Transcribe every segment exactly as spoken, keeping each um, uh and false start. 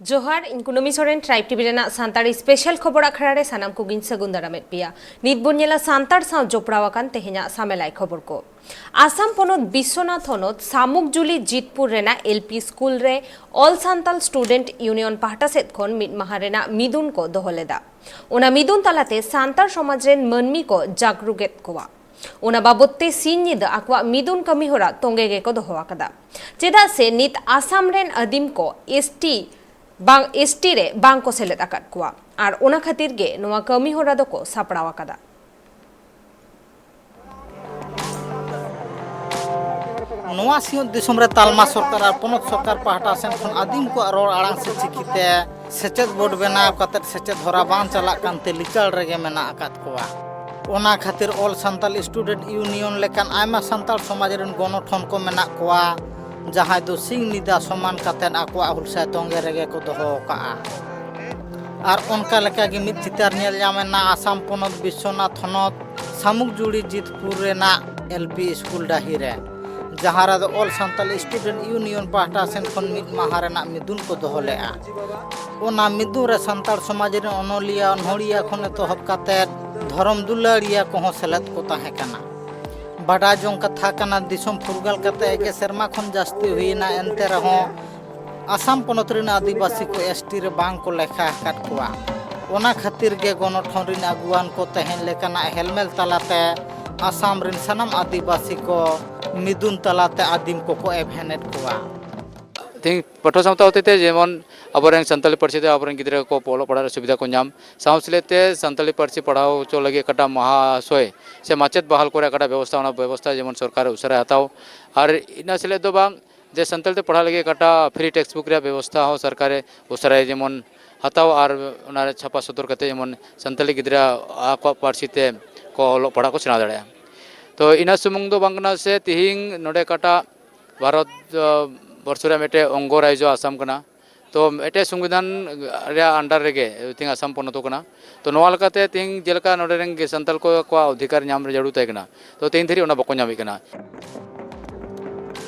ᱡᱚᱦᱟᱨ, ᱤᱧ ᱠᱩᱱᱟᱹᱢᱤ ᱥᱚᱨᱮᱱ, ᱴᱨᱟᱭᱤᱵᱽ ᱴᱤᱵᱷᱤ ᱨᱮᱱᱟᱜ ᱥᱟᱱᱛᱟᱲᱤ ᱥᱯᱮᱥᱟᱞ ᱠᱷᱚᱵᱚᱨ ᱟᱠᱷᱲᱟ ᱨᱮ ᱥᱟᱱᱟᱢ ᱠᱚᱜᱮᱧ ᱥᱟᱹᱜᱩᱱ ᱫᱟᱨᱟᱢᱮᱫ ᱯᱮᱭᱟ᱾ ᱱᱤᱛ ᱵᱚᱱ ᱧᱮᱞᱟ ᱥᱟᱱᱛᱟᱲ ᱥᱟᱶ ᱡᱚᱯᱲᱟᱣ ᱟᱠᱟᱱ ᱛᱮᱦᱮᱧᱟᱜ ᱥᱟᱢᱮᱞᱟᱭ ᱠᱷᱚᱵᱚᱨ ᱠᱚ᱾ ᱟᱥᱟᱢ ᱯᱚᱱᱚᱛ ᱵᱤᱥᱥᱚᱱᱟᱛᱷ ᱦᱚᱱᱚᱛ ᱥᱟᱢᱩᱠᱡᱩᱞᱤ ᱡᱤᱛᱯᱩᱨ ᱨᱮᱱᱟᱜ ᱮᱞ ᱯᱤ ᱥᱠᱩᱞ ᱨᱮ All Santal Student Union ᱯᱟᱦᱴᱟ ᱥᱮᱫ ᱠᱷᱚᱱ ᱢᱤᱫ ᱢᱟᱦᱟ ᱨᱮᱱᱟᱜ ᱢᱤᱫᱩᱱ ᱠᱚ ᱫᱚᱦᱚ ᱞᱮᱫᱟ᱾ ᱚᱱᱟ ᱢᱤᱫᱩᱱ ᱛᱟᱞᱟᱛᱮ ᱥᱟᱱᱛᱟᱲ ᱥᱚᱢᱟᱡᱽ ᱨᱮᱱ ᱢᱟᱹᱱᱢᱤ ᱠᱚ ᱡᱟᱜᱽᱨᱩᱠ ᱮᱫ ᱠᱚᱣᱟ᱾ ᱚᱱᱟ ᱵᱟᱵᱚᱛ ᱛᱮ ᱥᱤᱧ ᱧᱤᱫᱟᱹ ᱟᱠᱚᱣᱟᱜ ᱢᱤᱫᱩᱱ ᱠᱟᱹᱢᱤ ᱦᱚᱨᱟ ᱛᱚᱸᱜᱮ ᱜᱮᱠᱚ ᱫᱚᱦᱚ ᱟᱠᱟᱫᱟ᱾ ᱪᱮᱫᱟᱜ ᱥᱮ ᱱᱤᱛ ᱟᱥᱟᱢ ᱨᱮᱱ ᱟᱹᱫᱤᱢ ᱠᱚ ᱮᱥ ᱴᱤ ᱵᱟᱝ, ᱮᱥ ᱴᱤ ᱨᱮ ᱵᱟᱝ ᱠᱚ ᱥᱮᱞᱮᱫ ᱟᱠᱟᱫ ᱠᱚᱣᱟ, ᱟᱨ ᱚᱱᱟ ᱠᱷᱟᱹᱛᱤᱨ ᱜᱮ ᱱᱚᱣᱟ ᱠᱟᱹᱢᱤ ᱦᱚᱨᱟ ᱫᱚᱠᱚ ᱥᱟᱯᱲᱟᱣ ᱟᱠᱟᱫᱟ᱾ ᱱᱚᱣᱟ ᱥᱤᱧᱚᱛ ᱫᱤᱥᱚᱢ ᱨᱮ ᱛᱟᱞᱢᱟ ᱥᱚᱨᱠᱟᱨ ᱟᱨ ᱯᱚᱱᱚᱛ ᱥᱚᱨᱠᱟᱨ ᱯᱟᱦᱴᱟ ᱥᱮᱱ ᱠᱷᱚᱱ ᱟᱹᱫᱤᱢ ᱠᱚᱣᱟᱜ ᱨᱚᱲ ᱟᱲᱟᱝ ᱥᱮ ᱪᱤᱠᱤᱛᱮ ᱥᱮᱪᱮᱫ ᱵᱳᱨᱰ ᱵᱮᱱᱟᱣ ᱠᱟᱛᱮ ᱥᱮᱪᱮᱫ ᱦᱚᱨᱟ ᱵᱟᱝ ᱪᱟᱞᱟᱜ ᱠᱟᱱᱛᱮ ᱞᱤᱪᱟᱹᱲ ᱨᱮᱜᱮ ᱢᱮᱱᱟᱜ ᱟᱠᱟᱫ ᱠᱚᱣᱟ᱾ ᱚᱱᱟ ᱠᱷᱟᱹᱛᱤᱨ All Santal Student Union ᱞᱮᱠᱟᱱ ᱟᱭᱢᱟ ᱥᱟᱱᱛᱟᱲ ᱥᱚᱢᱟᱡᱽ ᱨᱮᱱ ᱜᱚᱱᱚᱴᱷᱚᱱ ᱠᱚ ᱢᱮᱱᱟᱜ ᱠᱚᱣᱟ, ᱡᱟᱦᱟᱸᱭ ᱫᱚ ᱥᱤᱧ ᱧᱤᱫᱟᱹ ᱥᱚᱢᱟᱱ ᱠᱟᱛᱮ ᱟᱠᱚᱣᱟᱜ ᱦᱩᱞᱥᱟᱹᱭ ᱛᱚᱸᱜᱮ ᱨᱮᱜᱮ ᱠᱚ ᱫᱚᱦᱚ ᱟᱠᱟᱫᱼᱟ᱾ ᱟᱨ ᱚᱱᱠᱟ ᱞᱮᱠᱟᱜᱮ ᱢᱤᱫ ᱪᱤᱛᱟᱹᱨ ᱧᱮᱞ ᱧᱟᱢ ᱮᱱᱟ ᱟᱥᱟᱢ ᱯᱚᱱᱚᱛ ᱵᱤᱥᱥᱚᱱᱟᱛᱷ ᱦᱚᱱᱚᱛ ᱥᱟᱢᱩᱠᱡᱩᱲᱤ ᱡᱤᱛᱯᱩᱨ ᱨᱮᱱᱟᱜ ᱮᱞ ᱯᱤ ᱥᱠᱩᱞ ᱰᱟᱹᱦᱤ ᱨᱮ, ᱡᱟᱦᱟᱸ ᱨᱮᱫᱚ All Santal Student Union ᱯᱟᱦᱴᱟ ᱥᱮᱱ ᱠᱷᱚᱱ ᱢᱤᱫ ᱢᱟᱦᱟ ᱨᱮᱱᱟᱜ ᱢᱤᱫᱩᱱ ᱠᱚ ᱫᱚᱦᱚ ᱞᱮᱫᱼᱟ᱾ ᱚᱱᱟ ᱢᱤᱫᱩᱱ ᱨᱮ ᱥᱟᱱᱛᱟᱲ ᱥᱚᱢᱟᱡᱽ ᱨᱮᱱ ᱚᱱᱚᱞᱤᱭᱟᱹ, ᱚᱱᱚᱲᱦᱤᱭᱟᱹ ᱠᱷᱚᱱ ᱮᱛᱚᱦᱚᱵ ᱠᱟᱛᱮ ᱫᱷᱚᱨᱚᱢ ᱫᱩᱞᱟᱹᱲᱤᱭᱟᱹ ᱠᱚᱦᱚᱸ ᱥᱮᱞᱮᱫ ᱠᱚ ᱛᱟᱦᱮᱸ ᱠᱟᱱᱟ᱾ ᱵᱟᱰᱟᱭ ᱡᱚᱝ ᱠᱟᱛᱷᱟ ᱠᱟᱱᱟ, ᱫᱤᱥᱚᱢ ᱯᱷᱩᱨᱜᱟᱹᱞ ᱠᱟᱛᱮ ᱮᱠ ᱥᱮᱨᱢᱟ ᱠᱷᱚᱱ ᱡᱟᱹᱥᱛᱤ ᱦᱩᱭᱮᱱᱟ, ᱮᱱᱛᱮ ᱨᱮᱦᱚᱸ ᱟᱥᱟᱢ ᱯᱚᱱᱚᱛ ᱨᱮᱱ ᱟᱹᱫᱤᱵᱟᱹᱥᱤ ᱠᱚ ᱮᱥ ᱴᱤ ᱨᱮ ᱵᱟᱝ ᱠᱚ ᱞᱮᱠᱷᱟ ᱟᱠᱟᱫ ᱠᱚᱣᱟ᱾ ᱚᱱᱟ ᱠᱷᱟᱹᱛᱤᱨ ᱜᱮ ᱜᱚᱱᱚᱴᱷᱚᱱ ᱨᱮᱱ ᱟᱹᱜᱩᱣᱟᱱ ᱠᱚ ᱛᱮᱦᱮᱧ ᱞᱮᱠᱟᱱᱟᱜ ᱦᱮᱞᱢᱮᱞ ᱛᱟᱞᱟᱛᱮ ᱟᱥᱟᱢ ᱨᱮᱱ ᱥᱟᱱᱟᱢ ᱟᱹᱫᱤᱵᱟᱹᱥᱤ ᱠᱚ ᱢᱤᱫᱩᱱ ᱛᱟᱞᱟᱛᱮ ᱟᱹᱫᱤᱢ ᱠᱚᱠᱚ ᱮᱵᱷᱮᱱᱮᱫ ᱠᱚᱣᱟ᱾ ᱛᱮᱦᱮᱧ ᱯᱟᱹᱴᱷᱩᱣᱟᱹ ᱥᱟᱶᱛᱟ ᱦᱚᱛᱮᱛᱮ ᱡᱮᱢᱚᱱ ᱟᱵᱚᱨᱮᱱ ᱥᱟᱱᱛᱟᱲᱤ ᱯᱟᱹᱨᱥᱤ ᱛᱮ ᱟᱵᱚᱨᱮᱱ ᱜᱤᱫᱽᱨᱟᱹ ᱠᱚ ᱚᱞᱚᱜ ᱯᱟᱲᱦᱟᱜ ᱨᱮ ᱥᱩᱵᱤᱫᱷᱟ ᱠᱚ ᱧᱟᱢ, ᱥᱟᱶ ᱥᱮᱞᱮᱫ ᱛᱮ ᱥᱟᱱᱛᱟᱲᱤ ᱯᱟᱹᱨᱥᱤ ᱯᱟᱲᱦᱟᱣ ᱦᱚᱪᱚ ᱞᱟᱹᱜᱤᱫ ᱚᱠᱟᱴᱟᱜ ᱢᱚᱦᱟᱥᱚᱭ ᱥᱮ ᱢᱟᱪᱮᱫ ᱵᱟᱦᱟᱞ ᱠᱚᱨᱮ ᱚᱠᱟᱴᱟᱜ ᱵᱮᱵᱚᱥᱛᱷᱟ, ᱚᱱᱟ ᱵᱮᱵᱚᱥᱛᱷᱟ ᱡᱮᱢᱚᱱ ᱥᱚᱨᱠᱟᱨ ᱩᱥᱟᱹᱨᱟᱭ ᱦᱟᱛᱟᱣ᱾ ᱟᱨ ᱤᱱᱟᱹ ᱥᱮᱞᱮᱫ ᱫᱚ ᱵᱟᱝ, ᱡᱮ ᱥᱟᱱᱛᱟᱲᱤ ᱛᱮ ᱯᱟᱲᱦᱟᱣ ᱞᱟᱹᱜᱤᱫ ᱚᱠᱟᱴᱟᱜ ᱯᱷᱨᱤ ᱴᱮᱠᱥᱴ ᱵᱩᱠ ᱨᱮᱭᱟᱜ ᱵᱮᱵᱚᱥᱛᱷᱟ ᱦᱚᱸ ᱥᱚᱨᱠᱟᱨᱮ ᱩᱥᱟᱹᱨᱟᱭ ᱡᱮᱢᱚᱱ ᱦᱟᱛᱟᱣ ᱟᱨ ᱚᱱᱟ ᱨᱮ ᱪᱷᱟᱯᱟ ᱥᱚᱫᱚᱨ ᱠᱟᱛᱮ ᱡᱮᱢᱚᱱ ᱥᱟᱱᱛᱟᱲᱤ ᱜᱤᱫᱽᱨᱟᱹ ᱟᱠᱚᱣᱟᱜ ᱯᱟᱹᱨᱥᱤ ᱛᱮ ᱠᱚ ᱚᱞᱚᱜ ᱯᱟᱲᱦᱟᱜ ᱠᱚ ᱥᱮᱬᱟ ᱫᱟᱲᱮᱭᱟᱜᱼᱟ᱾ ᱛᱚ ᱤᱱᱟᱹ ᱥᱩᱢᱩᱝ ᱫᱚ ᱵᱟᱝ ᱠᱟᱱᱟ ᱥᱮ, ᱛᱤᱦᱤᱧ ᱱᱚᱰᱮ ᱚᱠᱟᱴᱟᱜ ᱵᱷᱟᱨᱚᱛ, ᱟᱸ, ᱵᱚᱨᱥᱚ ᱨᱮᱭᱟᱜ ᱢᱤᱫᱴᱮᱡ ᱚᱝᱜᱚ ᱨᱟᱡᱽᱡᱚ ᱟᱥᱟᱢ ᱠᱟᱱᱟ᱾ ᱛᱚ ᱢᱤᱫᱴᱮᱡ ᱥᱚᱝᱵᱤᱫᱷᱟᱱ ᱨᱮᱭᱟᱜ under ᱨᱮᱜᱮ ᱛᱤᱦᱤᱧ ᱟᱥᱟᱢ ᱯᱚᱱᱚᱛ ᱠᱟᱱᱟ᱾ ᱛᱚ ᱱᱚᱣᱟ ᱞᱮᱠᱟᱛᱮ ᱛᱤᱦᱤᱧ ᱡᱮᱞᱮᱠᱟ ᱱᱚᱰᱮ ᱨᱮᱱ ᱜᱮ ᱥᱟᱱᱛᱟᱲ ᱠᱚ ᱟᱠᱚᱣᱟᱜ ᱚᱫᱷᱤᱠᱟᱨ ᱧᱟᱢ ᱨᱮ ᱡᱟᱹᱨᱩᱲ ᱛᱟᱦᱮᱸ ᱠᱟᱱᱟ, ᱛᱚ ᱛᱤᱦᱤᱧ ᱫᱷᱟᱹᱨᱤᱡ ᱚᱱᱟ ᱵᱟᱠᱚ ᱧᱟᱢᱮᱫ ᱠᱟᱱᱟ᱾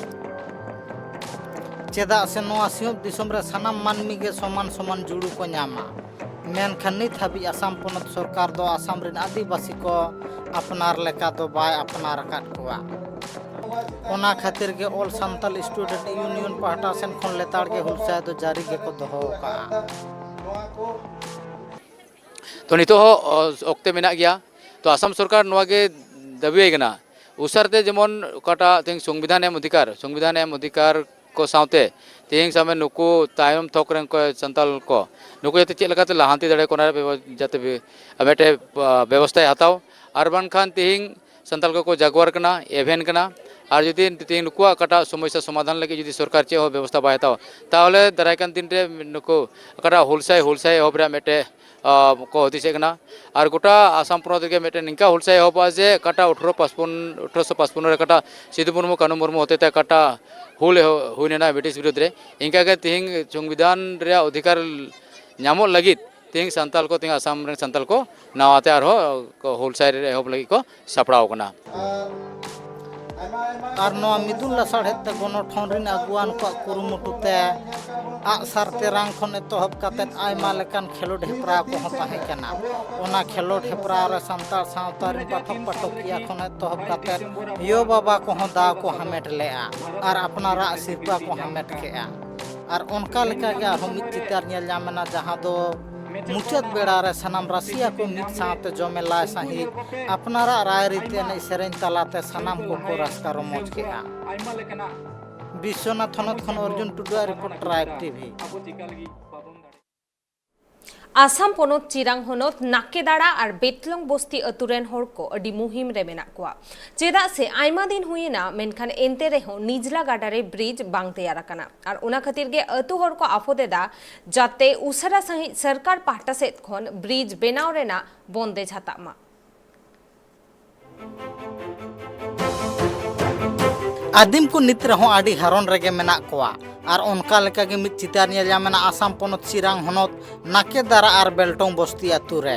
ᱪᱮᱫᱟᱜ ᱥᱮ ᱱᱚᱣᱟ ᱥᱤᱧᱚᱛ ᱫᱤᱥᱚᱢ ᱨᱮ ᱥᱟᱱᱟᱢ ᱢᱟᱹᱱᱢᱤ ᱜᱮ ᱥᱚᱢᱟᱱ ᱥᱚᱢᱟᱱ ᱡᱩᱲᱩ ᱠᱚ ᱧᱟᱢᱟ᱾ ᱢᱮᱱᱠᱷᱟᱱ ᱱᱤᱛ ᱦᱟᱹᱵᱤᱡ ᱟᱥᱟᱢ ᱯᱚᱱᱚᱛ ᱥᱚᱨᱠᱟᱨ ᱫᱚ ᱟᱥᱟᱢ ᱨᱮᱱ ᱟᱹᱫᱤᱵᱟᱹᱥᱤ ᱠᱚ ᱟᱯᱱᱟᱨ ᱞᱮᱠᱟ ᱫᱚ ᱵᱟᱭ ᱟᱯᱱᱟᱨ ᱟᱠᱟᱫ ᱠᱚᱣᱟ᱾ ᱚᱱᱟ ᱠᱷᱟᱹᱛᱤᱨ ᱜᱮ All Santal Student Union ᱯᱟᱦᱴᱟ ᱥᱮᱱ ᱠᱷᱚᱱ ᱞᱮᱛᱟᱲ ᱜᱮ ᱦᱩᱞᱥᱟᱹᱭ ᱫᱚ ᱡᱟᱹᱨᱤ ᱜᱮᱠᱚ ᱫᱚᱦᱚ ᱟᱠᱟᱫᱼᱟ᱾ ᱛᱚ ᱱᱤᱛᱚᱜ ᱦᱚᱸ ᱚᱠᱛᱮ ᱢᱮᱱᱟᱜ ᱜᱮᱭᱟ᱾ ᱛᱚ ᱟᱥᱟᱢ ᱥᱚᱨᱠᱟᱨ ᱱᱚᱣᱟ ᱜᱮ ᱫᱟᱹᱵᱤᱭᱟᱭ ᱠᱟᱱᱟ, ᱩᱥᱟᱹᱨᱟ ᱛᱮ ᱡᱮᱢᱚᱱ ᱚᱠᱟᱴᱟᱜ ᱛᱮᱦᱮᱧ ᱥᱚᱝᱵᱤᱫᱷᱟᱱ ᱮᱢ ᱚᱫᱷᱤᱠᱟᱨ, ᱥᱚᱝᱵᱤᱫᱷᱟᱱ ᱮᱢ ᱚᱫᱷᱤᱠᱟᱨ ᱠᱚ ᱥᱟᱶᱛᱮ ᱛᱮᱦᱮᱧ ᱥᱟᱵ ᱢᱮ ᱱᱩᱠᱩ ᱛᱟᱭᱚᱢ ᱛᱷᱚᱠ ᱨᱮᱱ ᱠᱚ ᱥᱟᱱᱛᱟᱲ ᱠᱚ, ᱱᱩᱠᱩ ᱡᱟᱛᱮ ᱪᱮᱫ ᱞᱮᱠᱟᱛᱮ ᱞᱟᱦᱟᱱᱛᱤ ᱫᱟᱲᱮᱭᱟᱠᱚ, ᱚᱱᱟ ᱨᱮᱭᱟᱜ ᱵᱮᱵᱚ- ᱡᱟᱛᱮ ᱵᱮ- ᱢᱤᱫᱴᱮᱡ, ᱟ, ᱵᱮᱵᱚᱥᱛᱷᱟᱭ ᱦᱟᱛᱟᱣ᱾ ᱟᱨ ᱵᱟᱝᱠᱷᱟᱱ ᱛᱮᱦᱮᱧ ᱥᱟᱱᱛᱟᱲ ᱠᱚᱠᱚ ᱡᱟᱜᱣᱟᱨ ᱠᱟᱱᱟ, ᱮᱵᱷᱮᱱ ᱠᱟᱱᱟ᱾ ᱟᱨ ᱡᱩᱫᱤ ᱛᱮᱦᱮᱧ ᱱᱩᱠᱩᱣᱟᱜ ᱚᱠᱟᱴᱟᱜ ᱥᱚᱢᱚᱥᱥᱟ ᱥᱚᱢᱟᱫᱷᱟᱱ ᱞᱟᱹᱜᱤᱫ ᱡᱩᱫᱤ ᱥᱚᱨᱠᱟᱨ ᱪᱮᱫ ᱦᱚᱸ ᱵᱮᱵᱚᱥᱛᱷᱟ ᱵᱟᱭ ᱦᱟᱛᱟᱣᱟ, ᱛᱟᱦᱚᱞᱮ ᱫᱟᱨᱟᱭ ᱠᱟᱱ ᱫᱤᱱ ᱨᱮ ᱱᱩᱠᱩ ᱚᱠᱟᱴᱟᱜ ᱦᱩᱞᱥᱟᱹᱭ, ᱦᱩᱞᱥᱟᱹᱭ ᱮᱦᱚᱵ ᱨᱮᱭᱟᱜ ᱢᱤᱫᱴᱮᱡ, ᱟ, ᱠᱚ ᱦᱩᱫᱤᱥᱮᱫ ᱠᱟᱱᱟ᱾ ᱟᱨ ᱜᱚᱴᱟ ᱟᱥᱟᱢ ᱯᱚᱱᱚᱛ ᱨᱮᱜᱮ ᱢᱤᱫᱴᱮᱱ ᱱᱤᱝᱠᱟ ᱦᱩᱞᱥᱟᱹᱭ ᱮᱦᱚᱵᱚᱜᱼᱟ ᱡᱮ ᱚᱠᱟᱴᱟᱜ ᱟᱴᱷᱨᱚ ᱯᱟᱸᱪᱯᱚᱱ, ᱟᱴᱷᱨᱚᱥᱚ ᱯᱟᱸᱪᱯᱚᱱᱱᱚ ᱨᱮ ᱚᱠᱟᱴᱟᱜ ᱥᱤᱫᱩ ᱢᱩᱨᱢᱩ, ᱠᱟᱹᱱᱩ ᱢᱩᱨᱢᱩ ᱦᱚᱛᱮᱛᱮ ᱚᱠᱟᱴᱟᱜ ᱦᱩᱞ ᱮᱦᱚ- ᱦᱩᱭ ᱞᱮᱱᱟ ᱵᱨᱤᱴᱤᱥ ᱵᱤᱨᱩᱫᱽ ᱨᱮ, ᱤᱱᱠᱟᱜᱮ ᱛᱮᱦᱮᱧ ᱥᱚᱝᱵᱤᱫᱷᱟᱱ ᱨᱮᱭᱟᱜ ᱚᱫᱷᱤᱠᱟᱨ ᱧᱟᱢᱚᱜ ᱞᱟᱹᱜᱤᱫ ᱛᱮᱦᱮᱧ ᱥᱟᱱᱛᱟᱲ ᱠᱚ, ᱛᱮᱦᱮᱧ ᱟᱥᱟᱢ ᱨᱮᱱ ᱥᱟᱱᱛᱟᱲ ᱠᱚ ᱱᱟᱣᱟᱛᱮ ᱟᱨᱦᱚᱸ ᱠᱚ ᱦᱩᱞᱥᱟᱹᱭ ᱨᱮ ᱮᱦᱚᱵ ᱞᱟᱹᱜᱤᱫ ᱠᱚ ᱥᱟᱯᱲᱟᱣ ᱠᱟᱱᱟ᱾ ᱟᱨ ᱱᱚᱣᱟ ᱢᱤᱫᱩᱱ ᱞᱟᱥᱟᱲᱦᱮᱫ ᱛᱮ ᱜᱚᱱᱚᱴᱷᱚᱱ ᱨᱤᱱ ᱟᱹᱜᱩᱣᱟᱱ ᱠᱚᱣᱟᱜ ᱠᱩᱨᱩᱢᱩᱴᱩ ᱛᱮ ᱟᱜᱼᱥᱟᱨ ᱛᱮᱨᱟᱝ ᱠᱷᱚᱱ ᱮᱛᱚᱦᱚᱵ ᱠᱟᱛᱮᱫ ᱟᱭᱢᱟ ᱞᱮᱠᱟᱱ ᱠᱷᱮᱞᱳᱰ ᱦᱮᱯᱨᱟᱣ ᱠᱚᱦᱚᱸ ᱛᱟᱦᱮᱸ ᱠᱟᱱᱟ᱾ ᱚᱱᱟ ᱠᱷᱮᱞᱳᱰ ᱦᱮᱯᱨᱟᱣ ᱨᱮ ᱥᱟᱱᱛᱟᱲ ᱥᱟᱶᱛᱟ ᱨᱤᱱ ᱯᱟᱴᱷᱚᱠ ᱯᱟᱴᱷᱚᱠᱤᱭᱟᱹ ᱠᱷᱚᱱ ᱮᱛᱚᱦᱚᱵ ᱠᱟᱛᱮᱫ ᱭᱳ ᱵᱟᱵᱟ ᱠᱚᱦᱚᱸ ᱫᱟᱣ ᱠᱚ ᱦᱟᱢᱮᱴ ᱞᱮᱫᱼᱟ ᱟᱨ ᱟᱯᱱᱟᱨᱟᱜ ᱥᱤᱨᱯᱟᱹ ᱠᱚ ᱦᱟᱢᱮᱴ ᱠᱮᱫᱼᱟ᱾ ᱟᱨ ᱚᱱᱠᱟ ᱞᱮᱠᱟᱜᱮ ᱟᱨᱦᱚᱸ ᱢᱤᱫ ᱪᱤᱛᱟᱹᱨ ᱧᱮᱞ ᱧᱟᱢ ᱮᱱᱟ, ᱡᱟᱦᱟᱸ ᱫᱚ ᱢᱩᱪᱟᱹᱫ ᱵᱮᱲᱟ ᱨᱮ ᱥᱟᱱᱟᱢ ᱨᱟᱹᱥᱤᱭᱟ ᱠᱚ ᱢᱤᱫ ᱥᱟᱶᱛᱮ ᱡᱚᱢᱮᱞᱟᱭ ᱥᱟᱺᱦᱤᱡ ᱟᱯᱱᱟᱨᱟᱜ ᱨᱟᱭᱨᱤᱛ ᱮᱱᱮᱡ ᱥᱮᱨᱮᱧ ᱛᱟᱞᱟᱛᱮ ᱥᱟᱱᱟᱢ ᱠᱚᱠᱚ ᱨᱟᱹᱥᱠᱟᱹ ᱨᱚᱢᱚᱡᱽ ᱠᱮᱫᱼᱟ᱾ ᱵᱤᱥᱥᱚᱱᱟᱛᱷ ᱦᱚᱱᱚᱛ ᱠᱷᱚᱱ ᱚᱨᱡᱩᱱ ᱴᱩᱰᱩᱣᱟᱜ ᱨᱤᱯᱳᱨᱴ, ᱴᱨᱟᱭᱤᱵᱽ ᱴᱤᱵᱷᱤ᱾ ᱟᱥᱟᱢ ᱯᱚᱱᱚᱛ ᱪᱤᱨᱟᱝ ᱦᱚᱱᱚᱛ ᱱᱟᱠᱮᱫᱟᱲᱟ ᱟᱨ ᱵᱮᱛᱞᱚᱝ ᱵᱚᱥᱛᱤ ᱟᱹᱛᱩ ᱨᱮᱱ ᱦᱚᱲ ᱠᱚ ᱟᱹᱰᱤ ᱢᱩᱦᱤᱢ ᱨᱮ ᱢᱮᱱᱟᱜ ᱠᱚᱣᱟ᱾ ᱪᱮᱫᱟᱜ ᱥᱮ ᱟᱭᱢᱟ ᱫᱤᱱ ᱦᱩᱭᱮᱱᱟ, ᱢᱮᱱᱠᱷᱟᱱ ᱮᱱᱛᱮ ᱨᱮᱦᱚᱸ ᱱᱤᱡᱽᱞᱟ ᱜᱟᱰᱟ ᱨᱮ ᱵᱨᱤᱡᱽ ᱵᱟᱝ ᱛᱮᱭᱟᱨ ᱟᱠᱟᱱᱟ᱾ ᱟᱨ ᱚᱱᱟ ᱠᱷᱟᱹᱛᱤᱨ ᱜᱮ ᱟᱹᱛᱩ ᱦᱚᱲ ᱠᱚ ᱟᱯᱷᱚᱫ ᱮᱫᱟ, ᱡᱟᱛᱮ ᱩᱥᱟᱹᱨᱟ ᱥᱟᱺᱦᱤᱡ ᱥᱚᱨᱠᱟᱨ ᱯᱟᱦᱴᱟ ᱥᱮᱫ ᱠᱷᱚᱱ ᱵᱨᱤᱡᱽ ᱵᱮᱱᱟᱣ ᱨᱮᱱᱟᱜ ᱵᱚᱱᱫᱮᱡᱽ ᱦᱟᱛᱟᱜ ᱢᱟ᱾ ᱟᱹᱫᱤᱢ ᱠᱚ ᱱᱤᱛ ᱨᱮᱦᱚᱸ ᱟᱹᱰᱤ ᱦᱟᱨᱚᱱ ᱨᱮᱜᱮ ᱢᱮᱱᱟᱜ ᱠᱚᱣᱟ᱾ ᱟᱨ ᱚᱱᱠᱟ ᱞᱮᱠᱟᱜᱮ ᱢᱤᱫ ᱪᱤᱛᱟᱹᱨ ᱧᱮᱞ ᱧᱟᱢ ᱮᱱᱟ ᱟᱥᱟᱢ ᱯᱚᱱᱚᱛ ᱪᱤᱨᱟᱝ ᱦᱚᱱᱚᱛ ᱱᱟᱠᱮᱫᱟᱨᱟ ᱟᱨ ᱵᱮᱞᱴᱚᱝ ᱵᱚᱥᱛᱤ ᱟᱹᱛᱩ ᱨᱮ,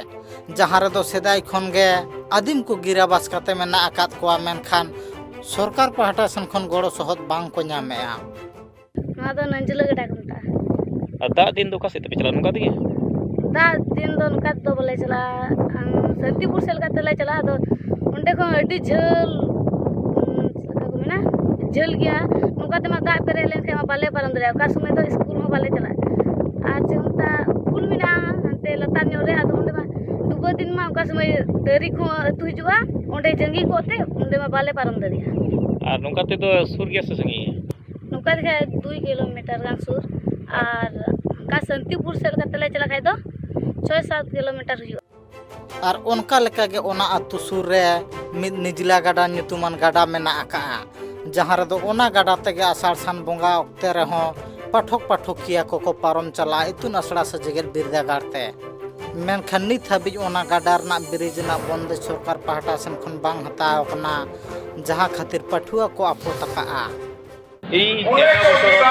ᱡᱟᱦᱟᱸ ᱨᱮᱫᱚ ᱥᱮᱫᱟᱭ ᱠᱷᱚᱱ ᱜᱮ ᱟᱹᱫᱤᱢ ᱠᱚ ᱜᱤᱨᱟᱵᱟᱥ ᱠᱟᱛᱮ ᱢᱮᱱᱟᱜ ᱟᱠᱟᱫ ᱠᱚᱣᱟ, ᱢᱮᱱᱠᱷᱟᱱ ᱥᱚᱨᱠᱟᱨ ᱯᱟᱦᱴᱟ ᱥᱮᱱ ᱠᱷᱚᱱ ᱜᱚᱲᱚ ᱥᱚᱦᱚᱫ ᱵᱟᱝ ᱠᱚ ᱧᱟᱢᱮᱜᱼᱟ᱾ ᱱᱚᱣᱟ ᱫᱚ ᱱᱟᱹᱡᱽᱞᱟᱹ ᱜᱟᱰᱟ ᱠᱚ ᱢᱮᱛᱟᱜᱼᱟ᱾ ᱟᱨ ᱫᱟᱜ ᱫᱤᱱ ᱫᱚ ᱚᱠᱟ ᱥᱮᱫ ᱛᱮᱯᱮ ᱪᱟᱞᱟᱜᱼᱟ, ᱱᱚᱝᱠᱟ ᱛᱮᱜᱮ? ᱫᱟᱜ ᱫᱤᱱ ᱫᱚ ᱱᱚᱝᱠᱟ ᱛᱮᱫᱚ ᱵᱟᱞᱮ ᱪᱟᱞᱟᱜᱼᱟ, ᱟᱢ, ᱥᱟᱱᱛᱤᱯᱩᱨ ᱥᱮᱫ ᱞᱮᱠᱟ ᱛᱮᱞᱮ ᱪᱟᱞᱟᱜᱼᱟ᱾ ᱟᱫᱚ ᱚᱸᱰᱮ ᱠᱷᱚᱱ ᱟᱹᱰᱤ ᱡᱷᱟᱹᱞ, ᱩᱸ, ᱪᱮᱫ ᱞᱮᱠᱟ ᱠᱚ ᱢᱮᱱᱟ, ᱡᱷᱟᱹᱞ ᱜᱮᱭᱟ᱾ ᱱᱚᱝᱠᱟ ᱛᱮᱢᱟ ᱫᱟᱜ ᱯᱮᱨᱮᱡ ᱞᱮᱱᱠᱷᱟᱱ ᱢᱟ ᱵᱟᱞᱮ ᱯᱟᱨᱚᱢ ᱫᱟᱲᱮᱭᱟᱜᱼᱟ᱾ ᱚᱠᱟ ᱥᱚᱢᱚᱭ ᱫᱚ ᱥᱠᱩᱞ ᱦᱚᱸ ᱵᱟᱞᱮ ᱪᱟᱞᱟᱜᱼᱟ᱾ ᱟᱨ ᱪᱮᱫ ᱠᱚ ᱢᱮᱛᱟᱜᱼᱟ, ᱯᱩᱞ ᱢᱮᱱᱟᱜᱼᱟ ᱦᱟᱱᱛᱮ ᱞᱟᱛᱟᱨ ᱧᱚᱜ ᱨᱮ, ᱟᱫᱚ ᱚᱸᱰᱮ ᱢᱟ ᱰᱩᱵᱟᱹ ᱫᱤᱱ ᱢᱟ ᱚᱠᱟ ᱥᱚᱢᱚᱭ ᱫᱟᱨᱮ ᱠᱚᱦᱚᱸ ᱟᱹᱛᱩ ᱦᱤᱡᱩᱜᱼᱟ, ᱚᱸᱰᱮ ᱡᱟᱸᱜᱤ ᱠᱚᱜ ᱛᱮ ᱚᱸᱰᱮ ᱢᱟ ᱵᱟᱞᱮ ᱯᱟᱨᱚᱢ ᱫᱟᱲᱮᱭᱟᱜᱼᱟ᱾ ᱟᱨ ᱱᱚᱝᱠᱟ ᱛᱮᱫᱚ ᱥᱩᱨ ᱜᱮᱭᱟ ᱥᱮ ᱥᱟᱺᱜᱤᱧ ᱜᱮᱭᱟ? ᱱᱚᱝᱠᱟ ᱞᱮᱠᱷᱟᱡ ᱫᱩᱭ ᱠᱤᱞᱳᱢᱤᱴᱟᱨ ᱜᱟᱱ ᱥᱩᱨ, ᱟᱨ ᱚᱱᱠᱟ ᱥᱟᱱᱛᱤᱯᱩᱨ ᱥᱮᱫ ᱞᱮᱠᱟ ᱛᱮᱞᱮ ᱪᱟᱞᱟᱜ ᱠᱷᱟᱡ ᱫᱚ ᱪᱷᱚᱭ ᱥᱟᱛ ᱠᱤᱞᱳᱢᱤᱴᱟᱨ ᱦᱩᱭᱩᱜᱼᱟ᱾ ᱟᱨ ᱚᱱᱠᱟ ᱞᱮᱠᱟᱜᱮ ᱚᱱᱟ ᱟᱹᱛᱩ ᱥᱩᱨ ᱨᱮ ᱢᱤᱫ ᱱᱤᱡᱽᱞᱟ ᱜᱟᱰᱟ ᱧᱩᱛᱩᱢᱟᱱ ᱜᱟᱰᱟ ᱢᱮᱱᱟᱜ ᱟᱠᱟᱜᱼᱟ, ᱡᱟᱦᱟᱸ ᱨᱮᱫᱚ ᱚᱱᱟ ᱜᱟᱰᱟ ᱛᱮᱜᱮ ᱟᱥᱟᱲ ᱥᱟᱱ ᱵᱚᱸᱜᱟ ᱚᱠᱛᱮ ᱨᱮᱦᱚᱸ ᱯᱟᱴᱷᱚᱠ ᱯᱟᱴᱷᱚᱠᱤᱭᱟᱹ ᱠᱚᱠᱚ ᱯᱟᱨᱚᱢ ᱪᱟᱞᱟᱜᱼᱟ ᱤᱛᱩᱱ ᱟᱥᱲᱟ ᱥᱮ ᱡᱮᱜᱮᱛ ᱵᱤᱨᱫᱟᱹᱜᱟᱲ ᱛᱮ᱾ ᱢᱮᱱᱠᱷᱟᱱ ᱱᱤᱛ ᱦᱟᱹᱵᱤᱡ ᱚᱱᱟ ᱜᱟᱰᱟ ᱨᱮᱱᱟᱜ ᱵᱨᱤᱡᱽ ᱨᱮᱱᱟᱜ ᱵᱚᱱᱫᱮᱡᱽ ᱥᱚᱨᱠᱟᱨ ᱯᱟᱦᱴᱟ ᱥᱮᱱ ᱠᱷᱚᱱ ᱵᱟᱝ ᱦᱟᱛᱟᱣ ᱟᱠᱟᱱᱟ, ᱡᱟᱦᱟᱸ ᱠᱷᱟᱹᱛᱤᱨ ᱯᱟᱹᱴᱷᱩᱣᱟᱹ ᱠᱚ ᱟᱯᱚᱛ ᱟᱠᱟᱜᱼᱟ᱾ ᱮᱭ ᱛᱮᱨᱚ বছৰত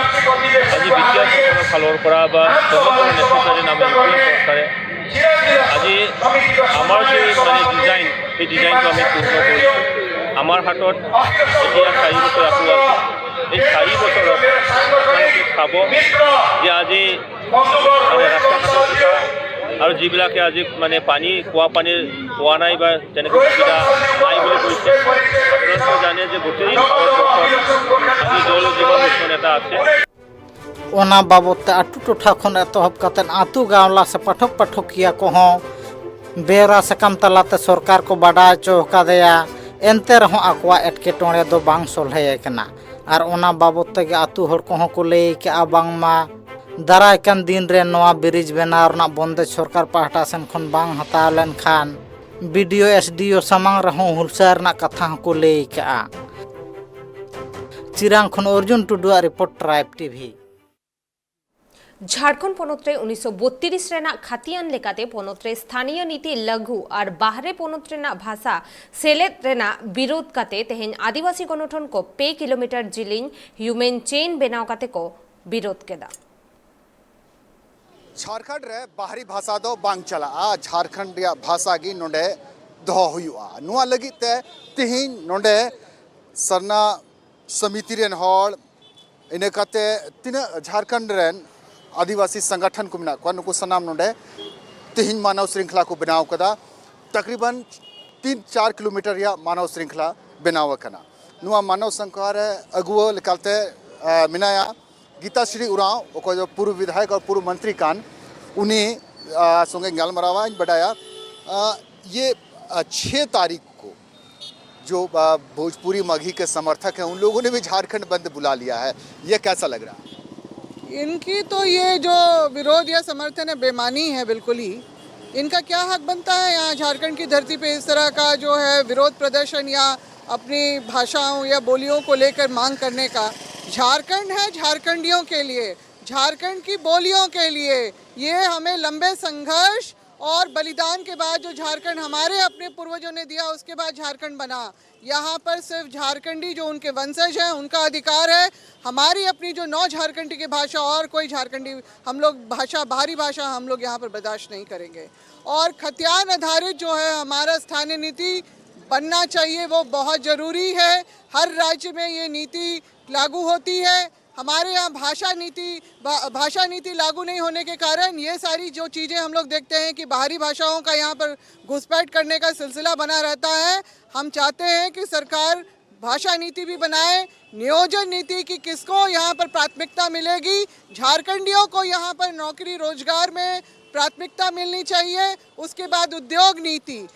আজি বিদ্যা চৰকাৰৰ ফালৰ পৰা বা সমগ্ৰ নেতৃত্বাধীন আমাৰ ইউ পি এ চৰকাৰে আজি আমাৰ যে মানে ডিজাইন, সেই ডিজাইনটো আমি পূৰ্ণ কৰিছোঁ। আমাৰ হাতত এতিয়া চাৰি বছৰ আকৌ আছে। এই চাৰি বছৰত আপোনালোকে চাব যে আজি মানে ৰাস্তা ঘাটৰ কথা আৰু যিবিলাকে আজি মানে পানী, খোৱা পানীৰ পোৱা নাই বা তেনেকৈ সুবিধা নাই বুলি কৈছে। আপোনালোকে জানে যে গোটেই ভাৰতবৰ্ষত আজি জল জীৱন মিছন এটা আছে। ᱚᱱᱟ ᱵᱟᱵᱚᱫ ᱛᱮ ᱟᱹᱛᱩ ᱴᱚᱴᱷᱟ ᱠᱷᱚᱱ ᱮᱛᱚᱦᱚᱵ ᱠᱟᱛᱮ ᱟᱹᱛᱩ ᱜᱟᱶᱞᱟ ᱥᱮ ᱯᱟᱴᱷᱚᱠ ᱯᱟᱴᱷᱚᱠᱤᱭᱟᱹ ᱠᱚᱦᱚᱸ ᱵᱮᱣᱨᱟ ᱥᱟᱠᱟᱢ ᱛᱟᱞᱟᱛᱮ ᱥᱚᱨᱠᱟᱨ ᱠᱚ ᱵᱟᱰᱟᱭ ᱦᱚᱪᱚ ᱟᱠᱟᱫᱮᱭᱟ᱾ ᱮᱱᱛᱮ ᱨᱮᱦᱚᱸ ᱟᱠᱚᱣᱟᱜ ᱮᱴᱠᱮᱴᱚᱬᱮ ᱫᱚ ᱵᱟᱝ ᱥᱚᱞᱦᱮ ᱟᱠᱟᱱᱟ᱾ ᱟᱨ ᱚᱱᱟ ᱵᱟᱵᱚᱫ ᱛᱮᱜᱮ ᱟᱹᱛᱩ ᱦᱚᱲ ᱠᱚᱦᱚᱸ ᱠᱚ ᱞᱟᱹᱭ ᱠᱟᱜᱼᱟ, ᱵᱟᱝᱢᱟ ᱫᱟᱨᱟᱭ ᱠᱟᱱ ᱫᱤᱱ ᱨᱮ ᱱᱚᱣᱟ ᱵᱨᱤᱡᱽ ᱵᱮᱱᱟᱣ ᱨᱮᱱᱟᱜ ᱵᱚᱱᱫᱮᱡᱽ ᱥᱚᱨᱠᱟᱨ ᱯᱟᱦᱴᱟ ᱥᱮᱱ ᱠᱷᱚᱱ ᱵᱟᱝ ᱦᱟᱛᱟᱣ ᱞᱮᱱᱠᱷᱟᱱ ᱵᱤ ᱰᱤ ᱳ, ᱮᱥ ᱰᱤ ᱳ ᱥᱟᱢᱟᱝ ᱨᱮᱦᱚᱸ ᱦᱩᱞᱥᱟᱹᱭ ᱨᱮᱱᱟᱜ ᱠᱟᱛᱷᱟ ᱦᱚᱸᱠᱚ ᱞᱟᱹᱭ ᱠᱟᱜᱼᱟ᱾ ᱪᱤᱨᱟᱝ ᱠᱷᱚᱱ ᱚᱨᱡᱩᱱ ᱴᱩᱰᱩᱣᱟᱜ ᱨᱤᱯᱳᱨᱴ, ᱴᱨᱟᱭᱤᱵᱽ ᱴᱤᱵᱷᱤ᱾ ᱡᱷᱟᱲᱠᱷᱚᱸᱰ ᱯᱚᱱᱚᱛ ᱨᱮ ᱩᱱᱤᱥᱥᱚ ᱵᱚᱛᱛᱨᱤᱥ ᱨᱮᱱᱟᱜ ᱠᱷᱟᱹᱛᱤᱭᱟᱱ ᱞᱮᱠᱟᱛᱮ ᱯᱚᱱᱚᱛ ᱨᱮ ᱥᱛᱷᱟᱱᱤᱭᱚ ᱱᱤᱛᱤ ᱞᱟᱹᱜᱩ ᱟᱨ ᱵᱟᱦᱨᱮ ᱯᱚᱱᱚᱛ ᱨᱮᱱᱟᱜ ᱵᱷᱟᱥᱟ ᱥᱮᱞᱮᱫ ᱨᱮᱱᱟᱜ ᱵᱤᱨᱳᱫ ᱠᱟᱛᱮ ᱛᱮᱦᱮᱧ ᱟᱹᱫᱤᱵᱟᱹᱥᱤ ᱜᱚᱱᱚᱴᱷᱚᱱ ᱠᱚ ᱯᱮ ᱠᱤᱞᱳᱢᱤᱴᱟᱨ ᱡᱤᱞᱤᱧ ᱦᱤᱭᱩᱢᱮᱱ ᱪᱮᱱ ᱵᱮᱱᱟᱣ ᱠᱟᱛᱮ ᱠᱚ ᱵᱤᱨᱳᱫ ᱠᱮᱫᱟ᱾ ᱡᱷᱟᱲᱠᱷᱚᱸᱰ ᱨᱮ ᱵᱟᱦᱨᱤ ᱵᱷᱟᱥᱟ ᱫᱚ ᱵᱟᱝ ᱪᱟᱞᱟᱜᱼᱟ, ᱡᱷᱟᱲᱠᱷᱚᱸᱰ ᱨᱮᱭᱟᱜ ᱵᱷᱟᱥᱟ ᱜᱮ ᱱᱚᱰᱮ ᱫᱚᱦᱚ ᱦᱩᱭᱩᱜᱼᱟ᱾ ᱱᱚᱣᱟ ᱞᱟᱹᱜᱤᱫ ᱛᱮ ᱛᱮᱦᱮᱧ ᱱᱚᱰᱮ ᱥᱟᱨᱱᱟ ᱥᱚᱢᱤᱛᱤ ᱨᱮᱱ ᱦᱚᱲ, ᱤᱱᱟᱹ ᱠᱟᱛᱮ ᱛᱤᱱᱟᱹᱜ ᱡᱷᱟᱲᱠᱷᱚᱸᱰ ᱨᱮᱱ ᱟᱹᱫᱤᱵᱟᱹᱥᱤ ᱥᱚᱝᱜᱚᱴᱷᱚᱱ ᱠᱚ ᱢᱮᱱᱟᱜ ᱠᱚᱣᱟ, ᱱᱩᱠᱩ ᱥᱟᱱᱟᱢ ᱱᱚᱰᱮ ᱛᱤᱦᱤᱧ ᱢᱟᱱᱚᱣ ᱥᱨᱤᱝᱠᱷᱞᱟ ᱠᱚ ᱵᱮᱱᱟᱣ ᱠᱟᱫᱟ᱾ ᱛᱟᱠᱨᱤᱵᱟᱱ ᱛᱤᱱ ᱪᱟᱨ ᱠᱤᱞᱳᱢᱤᱴᱟᱨ ᱨᱮᱭᱟᱜ ᱢᱟᱱᱚᱣ ᱥᱨᱤᱝᱠᱷᱞᱟ ᱵᱮᱱᱟᱣ ᱟᱠᱟᱱᱟ᱾ ᱱᱚᱣᱟ ᱢᱟᱱᱚᱣ ᱥᱨᱤᱝᱠᱷᱞᱟ ᱨᱮ ᱟᱹᱜᱩᱣᱟᱹ ᱞᱮᱠᱟᱛᱮ, ᱟ, ᱢᱮᱱᱟᱭᱟ ᱜᱤᱛᱟᱥᱨᱤ ᱩᱨᱟᱸᱣ, ᱚᱠᱚᱭ ᱫᱚ ᱯᱩᱨᱵᱚ ᱵᱤᱫᱷᱟᱭᱚᱠ ᱟᱨ ᱯᱩᱨᱵᱚ ᱢᱚᱱᱛᱨᱤ ᱠᱟᱱ, ᱩᱱᱤ, ᱟ, ᱥᱚᱸᱜᱮ ᱜᱟᱞᱢᱟᱨᱟᱣᱟ ᱤᱧ ᱵᱟᱰᱟᱭᱟ᱾ ᱟ, ᱤᱭᱟᱹ, ᱟ, ᱪᱷᱮ ᱛᱟᱹᱨᱤᱠᱷ ᱠᱚ ᱡᱚ, ᱟ, ᱵᱷᱳᱡᱽᱯᱩᱨᱤ ᱢᱟᱜᱷᱤ ᱠᱮ ᱥᱚᱢᱚᱨᱛᱷᱚᱠ ᱦᱮᱸ, ᱩᱱ ᱞᱳᱜᱳ ᱱᱮ ᱵᱷᱤ ᱡᱷᱟᱨᱠᱷᱚᱸᱰ ᱵᱚᱱᱫᱷ ᱵᱩᱞᱟ ᱞᱤᱭᱟ ᱦᱮ, ᱭᱮ ᱠᱮᱥᱟ ᱞᱟᱜ ᱨᱟᱦᱟ? इनकी तो ये जो विरोध या समर्थन है, बेमानी है बिल्कुल ही। इनका क्या हक बनता है यहाँ झारखंड की धरती पे इस तरह का जो है विरोध प्रदर्शन या अपनी भाषाओं या बोलियों को लेकर मांग करने का? झारखंड है झारखंडियों के लिए, झारखंड की बोलियों के लिए। ये हमें लंबे संघर्ष और बलिदान के बाद जो झारखंड हमारे अपने पूर्वजों ने दिया, उसके बाद झारखंड बना। यहाँ पर सिर्फ झारखंडी जो उनके वंशज हैं, उनका अधिकार है। हमारी अपनी जो नौ झारखंडी की भाषा और कोई झारखंडी, हम लोग भाषा, बाहरी भाषा हम लोग यहाँ पर बर्दाश्त नहीं करेंगे। और खतियान आधारित जो है हमारा स्थानीय नीति बनना चाहिए, वो बहुत ज़रूरी है। हर राज्य में ये नीति लागू होती है। हमारे यहाँ भाषा नीति, भा-, भाषा नीति लागू नहीं होने के कारण ये सारी जो चीज़ें हम लोग देखते हैं कि बाहरी भाषाओं का यहाँ पर घुसपैठ करने का सिलसिला बना रहता है। हम चाहते हैं कि सरकार भाषा नीति भी बनाए, नियोजन नीति, कि किसको यहाँ पर प्राथमिकता मिलेगी। झारखंडियों को यहाँ पर नौकरी रोजगार में प्राथमिकता मिलनी चाहिए। उसके बाद उद्योग नीति,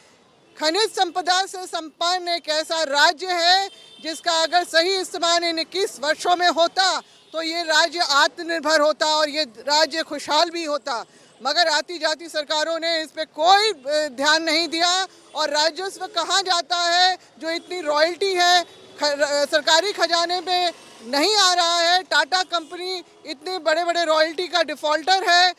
खनिज संपदा से संपन्न एक ऐसा राज्य है जिसका अगर सही इस्तेमाल इन इक्कीस वर्षों में होता तो ये राज्य आत्मनिर्भर होता और ये राज्य खुशहाल भी होता। मगर आती जाती सरकारों ने इस पे कोई, अ, ध्यान नहीं दिया और राजस्व कहाँ जाता है जो इतनी रॉयल्टी है, ख-, र-, सरकारी खजाने में नहीं आ रहा है। टाटा कंपनी इतने बड़े-बड़े रॉयल्टी का डिफॉल्टर है,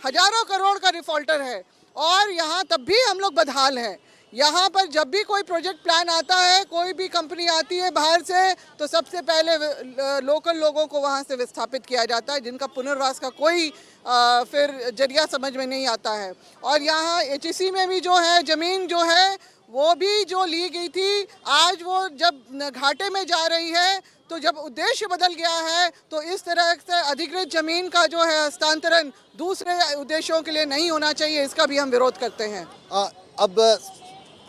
हजारों करोड़ का डिफॉल्टर है और यहाँ तब भी हम लोग बदहाल हैं। यहाँ पर जब भी कोई प्रोजेक्ट प्लान आता है, कोई भी कंपनी आती है बाहर से, तो सबसे पहले व-, ल-, लोकल लोगों को वहाँ से विस्थापित किया जाता है, जिनका पुनर्वास का कोई, अ, फिर जरिया समझ में नहीं आता है। और यहाँ एचईसी में भी जो है, ज़मीन जो है, वो भी जो ली गई थी, आज वो जब न-, घाटे में जा रही है, तो जब उद्देश्य बदल गया है, तो इस तरह से अधिकृत जमीन का जो है हस्तांतरण दूसरे उद्देश्यों के लिए नहीं होना चाहिए, इसका भी हम विरोध करते हैं। अ, अब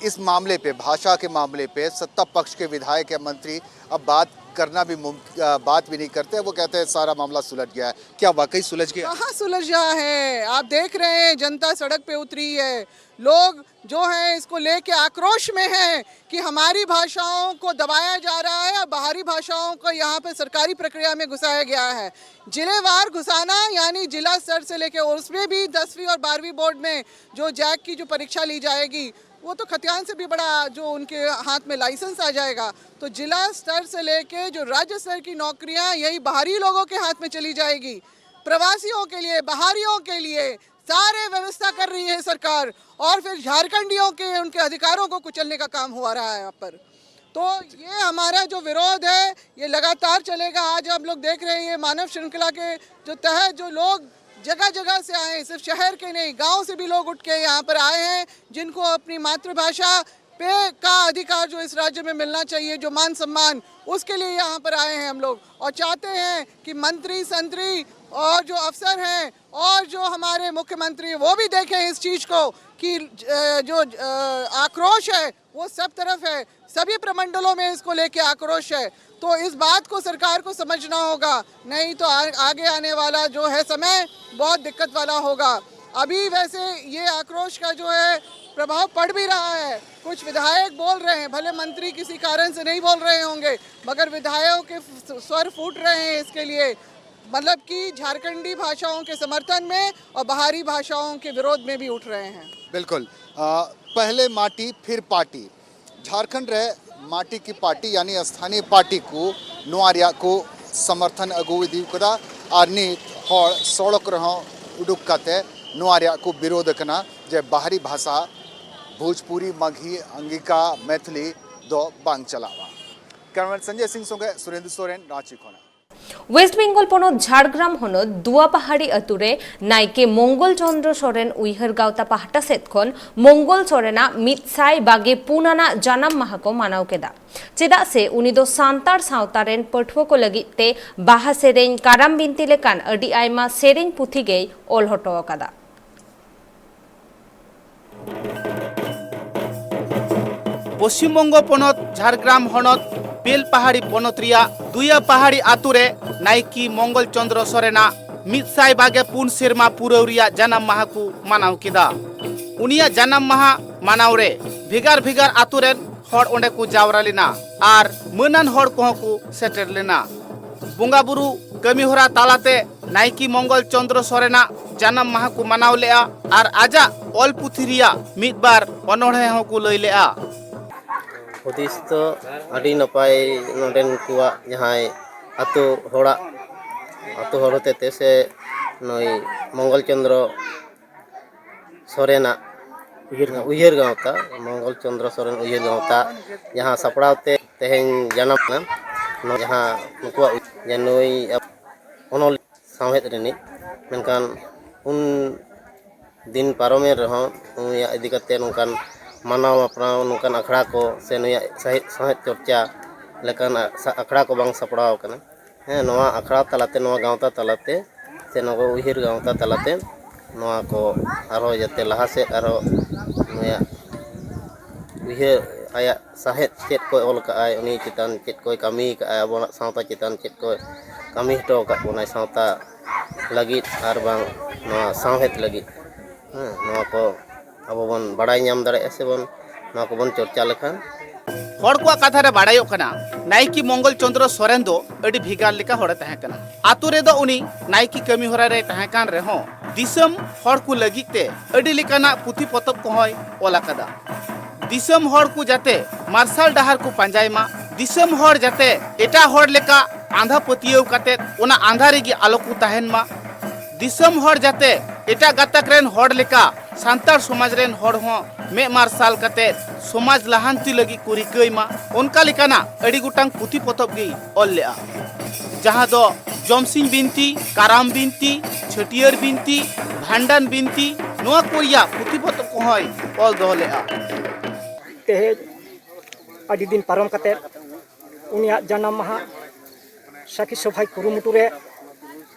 इस मामले पे, भाषा के मामले पे सत्ता पक्ष के विधायक या मंत्री अब बात करना भी मुम-, अ, बात भी नहीं करते। वो कहते हैं सारा मामला सुलझ गया है। क्या वाकई सुलझ गया? कहाँ सुलझा है? आप देख रहे हैं, जनता सड़क पे उतरी है, लोग जो है इसको लेके आक्रोश में हैं कि हमारी भाषाओं को दबाया जा रहा है और बाहरी भाषाओं को यहाँ पे सरकारी प्रक्रिया में घुसाया गया है। जिलेवार घुसाना, यानी जिला स्तर से लेके, और उसमें भी दसवीं और बारहवीं बोर्ड में जो जैक की जो परीक्षा ली जाएगी, वो तो खतियान से भी बड़ा जो उनके हाथ में लाइसेंस आ जाएगा। तो जिला स्तर से लेके जो राज्य स्तर की नौकरियां यही बाहरी लोगों के हाथ में चली जाएगी। प्रवासियों के लिए, बाहरियों के लिए सारे व्यवस्था कर रही है सरकार, और फिर झारखंडियों के, उनके अधिकारों को कुचलने का काम हो रहा है यहाँ पर। तो ये हमारा जो विरोध है, ये लगातार चलेगा। आज हम लोग देख रहे हैं, ये मानव श्रृंखला के जो तहत जो लोग जगह जगह से आए हैं, सिर्फ शहर के नहीं, गांव से भी लोग उठ के यहाँ पर आए हैं, जिनको अपनी मातृभाषा पे का अधिकार जो इस राज्य में मिलना चाहिए, जो मान सम्मान, उसके लिए यहाँ पर आए हैं हम लोग। और चाहते हैं कि मंत्री संत्री और जो अफसर हैं और जो हमारे मुख्यमंत्री, वो भी देखें इस चीज़ को कि अ, जो अ, आक्रोश है, वो सब तरफ है, सभी प्रमंडलों में इसको लेके आक्रोश है। तो इस बात को सरकार को समझना होगा, नहीं तो आ, आगे आने वाला जो है समय बहुत दिक्कत वाला होगा। अभी वैसे ये आक्रोश का जो है प्रभाव पड़ भी रहा है। कुछ विधायक बोल रहे हैं, भले मंत्री किसी कारण से नहीं बोल रहे होंगे, मगर विधायकों के स्वर फूट रहे हैं इसके लिए, मतलब कि झारखंडी भाषाओं के समर्थन में और बाहरी भाषाओं के विरोध में भी उठ रहे हैं। बिल्कुल। अ, पहले माटी फिर पार्टी, झारखंड ᱨᱮ ᱢᱟᱴᱤ ᱠᱤ ᱯᱟᱨᱴᱤ ᱭᱟᱱᱤ ᱥᱛᱷᱟᱱᱤᱭ ᱯᱟᱨᱴᱤ ᱠᱚ ᱱᱚᱣᱟ ᱨᱮᱭᱟᱜ ᱠᱚ ᱥᱚᱢᱚᱨᱛᱷᱚᱱ ᱟᱹᱜᱩ ᱤᱫᱤ ᱠᱟᱫᱟ᱾ ᱟᱨ ᱱᱤᱛ ᱦᱚᱲ ᱥᱚᱲᱚᱠ ᱨᱮᱦᱚᱸ ᱩᱰᱩᱠ ᱠᱟᱛᱮ ᱱᱚᱣᱟ ᱨᱮᱭᱟᱜ ᱠᱚ ᱵᱤᱨᱳᱫᱷ ᱠᱟᱱᱟ ᱡᱮ ᱵᱟᱦᱨᱤ ᱵᱷᱟᱥᱟ ᱵᱷᱳᱡᱽᱯᱩᱨᱤ, ᱢᱟᱜᱷᱤ, ᱟᱝᱜᱤᱠᱟ, ᱢᱮᱛᱷᱞᱤ ᱫᱚ ᱵᱟᱝ ᱪᱟᱞᱟᱜᱼᱟ᱾ ᱠᱮᱢᱮᱨᱟᱢᱮᱱ ᱥᱚᱧᱡᱚᱭ ᱥᱤᱝ ᱥᱚᱸᱜᱮ ᱥᱩᱨᱮᱱᱫᱨᱚ ᱥᱚᱨᱮᱱ, ᱨᱟᱸᱪᱤ ᱠᱷᱚᱱᱟᱜ᱾ ᱳᱭᱮᱥᱴ ᱵᱮᱝᱜᱚᱞ ᱯᱚᱱᱚᱛ ᱡᱷᱟᱲᱜᱨᱟᱢ ᱦᱚᱱᱚᱛ ᱫᱩᱣᱟᱯᱟᱦᱟᱲᱤ ᱟᱹᱛᱩ ᱨᱮ ᱱᱟᱭᱠᱮ ᱢᱚᱝᱜᱚᱞ ᱪᱚᱸᱫᱽᱨᱚ ᱥᱚᱨᱮᱱ ᱩᱭᱦᱟᱹᱨ ᱜᱟᱶᱛᱟ ᱯᱟᱦᱴᱟ ᱥᱮᱫ ᱠᱷᱚᱱ ᱢᱚᱝᱜᱚᱞ ᱥᱚᱨᱮᱱᱟᱜ ᱢᱤᱫ ᱥᱟᱭ ᱵᱟᱜᱮ ᱯᱩᱱ ᱟᱱᱟᱜ ᱡᱟᱱᱟᱢ ᱢᱟᱦᱟ ᱠᱚ ᱢᱟᱱᱟᱣ ᱠᱮᱫᱟ᱾ ᱪᱮᱫᱟᱜ ᱥᱮ ᱩᱱᱤ ᱫᱚ ᱥᱟᱱᱛᱟᱲ ᱥᱟᱶᱛᱟ ᱨᱮᱱ ᱯᱟᱹᱴᱷᱩᱣᱟᱹ ᱠᱚ ᱞᱟᱹᱜᱤᱫ ᱛᱮ ᱵᱟᱦᱟ ᱥᱮᱨᱮᱧ, ᱠᱟᱨᱟᱢ ᱵᱤᱱᱛᱤ ᱞᱮᱠᱟᱱ ᱟᱹᱰᱤ ᱟᱭᱢᱟ ᱥᱮᱨᱮᱧ ᱯᱩᱛᱷᱤ ᱜᱮᱭ ᱚᱞ ᱦᱚᱴᱚ ᱟᱠᱟᱫᱟ᱾ ᱯᱚᱥᱪᱤᱢ ᱵᱚᱝᱜᱚ ᱯᱚᱱᱚᱛ ᱡᱷᱟᱲᱜᱨᱟᱢ ᱦᱚᱱᱚᱛ ᱵᱮᱞᱯᱟᱦᱟᱲᱤ ᱯᱚᱱᱚᱛ ᱨᱮᱭᱟᱜ ᱫᱩᱭᱟ ᱯᱟᱦᱟᱲᱤ ᱟᱛᱳ ᱨᱮ ᱱᱟᱭᱠᱮ ᱢᱚᱝᱜᱚᱞ ᱪᱚᱸᱫᱽᱨᱚ ᱥᱚᱨᱮᱱᱟᱜ ᱢᱤᱫ ᱥᱟᱭ ᱵᱟᱜᱮ ᱯᱩᱱ ᱥᱮᱨᱢᱟ ᱯᱩᱨᱟᱹᱣ ᱨᱮᱭᱟᱜ ᱡᱟᱱᱟᱢ ᱢᱟᱦᱟ ᱠᱚ ᱢᱟᱱᱟᱣ ᱠᱮᱫᱟ᱾ ᱩᱱᱤᱭᱟᱜ ᱡᱟᱱᱟᱢ ᱢᱟᱦᱟ ᱢᱟᱱᱟᱣ ᱨᱮ ᱵᱷᱮᱜᱟᱨ ᱵᱷᱮᱜᱟᱨ ᱟᱛᱳ ᱨᱮᱱ ᱦᱚᱲ ᱚᱸᱰᱮ ᱠᱚ ᱡᱟᱣᱨᱟ ᱞᱮᱱᱟ ᱟᱨ ᱢᱟᱹᱱᱟᱱ ᱦᱚᱲ ᱠᱚᱦᱚᱸ ᱠᱚ ᱥᱮᱴᱮᱨ ᱞᱮᱱᱟ᱾ ᱵᱚᱸᱜᱟ ᱵᱩᱨᱩ ᱠᱟᱹᱢᱤ ᱦᱚᱨᱟ ᱛᱟᱞᱟᱛᱮ ᱱᱟᱭᱠᱮ ᱢᱚᱝᱜᱚᱞ ᱪᱚᱸᱫᱽᱨᱚ ᱥᱚᱨᱮᱱᱟᱜ ᱡᱟᱱᱟᱢ ᱢᱟᱦᱟ ᱠᱚ ᱢᱟᱱᱟᱣ ᱞᱮᱫᱼᱟ ᱟᱨ ᱟᱡᱟᱜ ᱚᱞ ᱯᱩᱛᱷᱤ ᱨᱮᱭᱟᱜ ᱢᱤᱫ ᱵᱟᱨ ᱚᱱᱚᱬᱦᱮ ᱦᱚᱸᱠᱚ ᱞᱟᱹᱭ ᱞᱮᱫᱼᱟ᱾ ᱦᱩᱫᱤᱥ ᱫᱚ ᱟᱹᱰᱤ ᱱᱟᱯᱟᱭ, ᱱᱚᱰᱮᱱ ᱠᱚᱣᱟᱜ ᱡᱟᱦᱟᱸᱭ ᱟᱛᱳ ᱦᱚᱲᱟᱜ, ᱟᱛᱳ ᱦᱚᱲ ᱦᱚᱛᱮᱛᱮ ᱥᱮ ᱱᱩᱭ ᱢᱚᱝᱜᱚᱞ ᱪᱚᱸᱫᱽᱨᱚ ᱥᱚᱨᱮᱱᱟᱜ ᱩᱭᱦᱟᱹᱨ ᱜᱟᱶᱛᱟ᱾ ᱩᱭᱦᱟᱹᱨ ᱜᱟᱶᱛᱟ, ᱢᱚᱝᱜᱚᱞ ᱪᱚᱸᱫᱽᱨᱚ ᱥᱚᱨᱮᱱ ᱩᱭᱦᱟᱹᱨ ᱜᱟᱶᱛᱟ, ᱡᱟᱦᱟᱸ ᱥᱟᱯᱲᱟᱣ ᱛᱮ ᱛᱮᱦᱮᱧ ᱡᱟᱱᱟᱢ ᱮᱱᱟ, ᱱᱚᱣᱟ ᱡᱟᱦᱟᱸ ᱱᱩᱠᱩᱣᱟᱜ ᱡᱮ ᱱᱩᱭ ᱚᱱᱚᱞ ᱥᱟᱶᱦᱮᱫ ᱨᱤᱱᱤᱡ, ᱢᱮᱱᱠᱷᱟᱱ ᱩᱱ ᱫᱤᱱ ᱯᱟᱨᱚᱢᱮᱱ ᱨᱮᱦᱚᱸ ᱩᱱᱤᱭᱟᱜ ᱤᱫᱤ ᱠᱟᱛᱮ ᱱᱚᱝᱠᱟᱱ ᱢᱟᱱᱟᱣ ᱢᱟᱯᱲᱟᱣ, ᱱᱚᱝᱠᱟᱱ ᱟᱠᱷᱲᱟ ᱠᱚ ᱥᱮ ᱱᱩᱭᱟᱜ ᱥᱟᱦᱮᱫ, ᱥᱟᱶᱦᱮᱫ ᱪᱚᱨᱪᱟ ᱞᱮᱠᱟᱱ ᱟᱠᱷᱲᱟ ᱠᱚ ᱵᱟᱝ ᱥᱟᱯᱲᱟᱣ ᱟᱠᱟᱱᱟ᱾ ᱦᱮᱸ, ᱱᱚᱣᱟ ᱟᱠᱷᱲᱟ ᱛᱟᱞᱟᱛᱮ, ᱱᱚᱣᱟ ᱜᱟᱶᱛᱟ ᱛᱟᱞᱟᱛᱮ ᱥᱮ ᱱᱚᱣᱟ ᱩᱭᱦᱟᱹᱨ ᱜᱟᱶᱛᱟ ᱛᱟᱞᱟᱛᱮ ᱱᱚᱣᱟ ᱠᱚ ᱟᱨᱦᱚᱸ ᱡᱟᱛᱮ ᱞᱟᱦᱟ ᱥᱮᱫ ᱟᱨᱦᱚᱸ ᱱᱩᱭᱟᱜ ᱩᱭᱦᱟᱹᱨ, ᱟᱭᱟᱜ ᱥᱟᱶᱦᱮᱫ ᱪᱮᱫ ᱠᱚᱭ ᱚᱞ ᱠᱟᱜᱼᱟᱭ, ᱩᱱᱤ ᱪᱮᱛᱟᱱ ᱪᱮᱫ ᱠᱚᱭ ᱠᱟᱹᱢᱤ ᱠᱟᱜᱼᱟᱭ, ᱟᱵᱚᱱᱟᱜ ᱥᱟᱶᱛᱟ ᱪᱮᱛᱟᱱ ᱪᱮᱫ ᱠᱚᱭ ᱠᱟᱹᱢᱤ ᱦᱚᱴᱚ ᱟᱠᱟᱫ ᱵᱚᱱᱟᱭ ᱥᱟᱶᱛᱟ ᱞᱟᱹᱜᱤᱫ ᱟᱨ ᱵᱟᱝ ᱱᱚᱣᱟ ᱥᱟᱶᱦᱮᱫ ᱞᱟᱹᱜᱤᱫ, ᱦᱮᱸ, ᱱᱚᱣᱟ ᱠᱚ ᱟᱵᱚ ᱵᱚᱱ ᱵᱟᱲᱟᱭ ᱧᱟᱢ ᱫᱟᱲᱮᱭᱟᱜᱼᱟ ᱥᱮ ᱵᱚᱱ, ᱱᱚᱣᱟ ᱠᱚᱵᱚᱱ ᱪᱚᱨᱪᱟ ᱞᱮᱠᱷᱟᱱ᱾ ᱦᱚᱲ ᱠᱚᱣᱟᱜ ᱠᱟᱛᱷᱟ ᱨᱮ ᱵᱟᱲᱟᱭᱚᱜ ᱠᱟᱱᱟ, ᱱᱟᱭᱠᱮ ᱢᱚᱝᱜᱚᱞ ᱪᱚᱸᱫᱽᱨᱚ ᱥᱚᱨᱮᱱ ᱫᱚ ᱟᱹᱰᱤ ᱵᱷᱮᱜᱟᱨ ᱞᱮᱠᱟ ᱦᱚᱲᱮ ᱛᱟᱦᱮᱸ ᱠᱟᱱᱟ᱾ ᱟᱛᱳ ᱨᱮᱫᱚ ᱩᱱᱤ ᱱᱟᱭᱠᱮ ᱠᱟᱹᱢᱤ ᱦᱚᱨᱟ ᱨᱮᱭ ᱛᱟᱦᱮᱸ ᱠᱟᱱ ᱨᱮᱦᱚᱸ, ᱫᱤᱥᱚᱢ ᱦᱚᱲ ᱠᱚ ᱞᱟᱹᱜᱤᱫ ᱛᱮ ᱟᱹᱰᱤ ᱞᱮᱠᱟᱱᱟᱜ ᱯᱩᱛᱷᱤ ᱯᱚᱛᱚᱵ ᱠᱚᱦᱚᱸᱭ ᱚᱞ ᱟᱠᱟᱫᱟ᱾ ᱫᱤᱥᱚᱢ ᱦᱚᱲ ᱠᱚ ᱡᱟᱛᱮ ᱢᱟᱨᱥᱟᱞ ᱰᱟᱦᱟᱨ ᱠᱚ ᱯᱟᱸᱡᱟᱭ ᱢᱟ, ᱫᱤᱥᱚᱢ ᱦᱚᱲ ᱡᱟᱛᱮ ᱮᱴᱟᱜ ᱦᱚᱲ ᱞᱮᱠᱟ ᱟᱸᱫᱷᱟ ᱯᱟᱹᱛᱭᱟᱹᱣ ᱠᱟᱛᱮ ᱚᱱᱟ ᱟᱸᱫᱷᱟ ᱨᱮᱜᱮ ᱟᱞᱚ ᱠᱚ ᱛᱟᱦᱮᱱ ᱢᱟ, ᱫᱤᱥᱚᱢ ᱦᱚᱲ ᱡᱟᱛᱮ ᱮᱴᱟᱜ ᱜᱟᱛᱟᱠ ᱨᱮᱱ ᱦᱚᱲ ᱞᱮᱠᱟ ᱥᱟᱱᱛᱟᱲ ᱥᱚᱢᱟᱡᱽ ᱨᱮᱱ ᱦᱚᱲ ᱦᱚᱸ ᱢᱮᱫ ᱢᱟᱨᱥᱟᱞ ᱠᱟᱛᱮ ᱥᱚᱢᱟᱡᱽ ᱞᱟᱦᱟᱱᱛᱤ ᱞᱟᱹᱜᱤᱫ ᱠᱚ ᱨᱤᱠᱟᱹᱭ ᱢᱟ, ᱚᱱᱠᱟ ᱞᱮᱠᱟᱱᱟᱜ ᱟᱹᱰᱤ ᱜᱚᱴᱟᱝ ᱯᱩᱛᱷᱤ ᱯᱚᱛᱚᱵ ᱜᱮᱭ ᱚᱞ ᱞᱮᱫᱼᱟ᱾ ᱡᱟᱦᱟᱸ ᱫᱚ ᱡᱚᱢᱥᱤᱢ ᱵᱤᱱᱛᱤ, ᱠᱟᱨᱟᱢ ᱵᱤᱱᱛᱤ, ᱪᱷᱟᱹᱴᱭᱟᱹᱨ ᱵᱤᱱᱛᱤ, ᱵᱷᱟᱸᱰᱟᱱ ᱵᱤᱱᱛᱤ, ᱱᱚᱣᱟ ᱠᱚ ᱨᱮᱭᱟᱜ ᱯᱩᱛᱷᱤ ᱯᱚᱛᱚᱵ ᱠᱚᱦᱚᱸᱭ ᱚᱞ ᱫᱚᱦᱚ ᱞᱮᱫᱼᱟ᱾ ᱛᱮᱦᱮᱧ ᱟᱹᱰᱤ ᱫᱤᱱ ᱯᱟᱨᱚᱢ ᱠᱟᱛᱮ ᱩᱱᱤᱭᱟᱜ ᱡᱟᱱᱟᱢ ᱢᱟᱦᱟ ᱥᱟᱹᱠᱷᱤ ᱥᱚᱵᱷᱟᱭ ᱠᱩᱨᱩᱢᱩᱴᱩ ᱨᱮ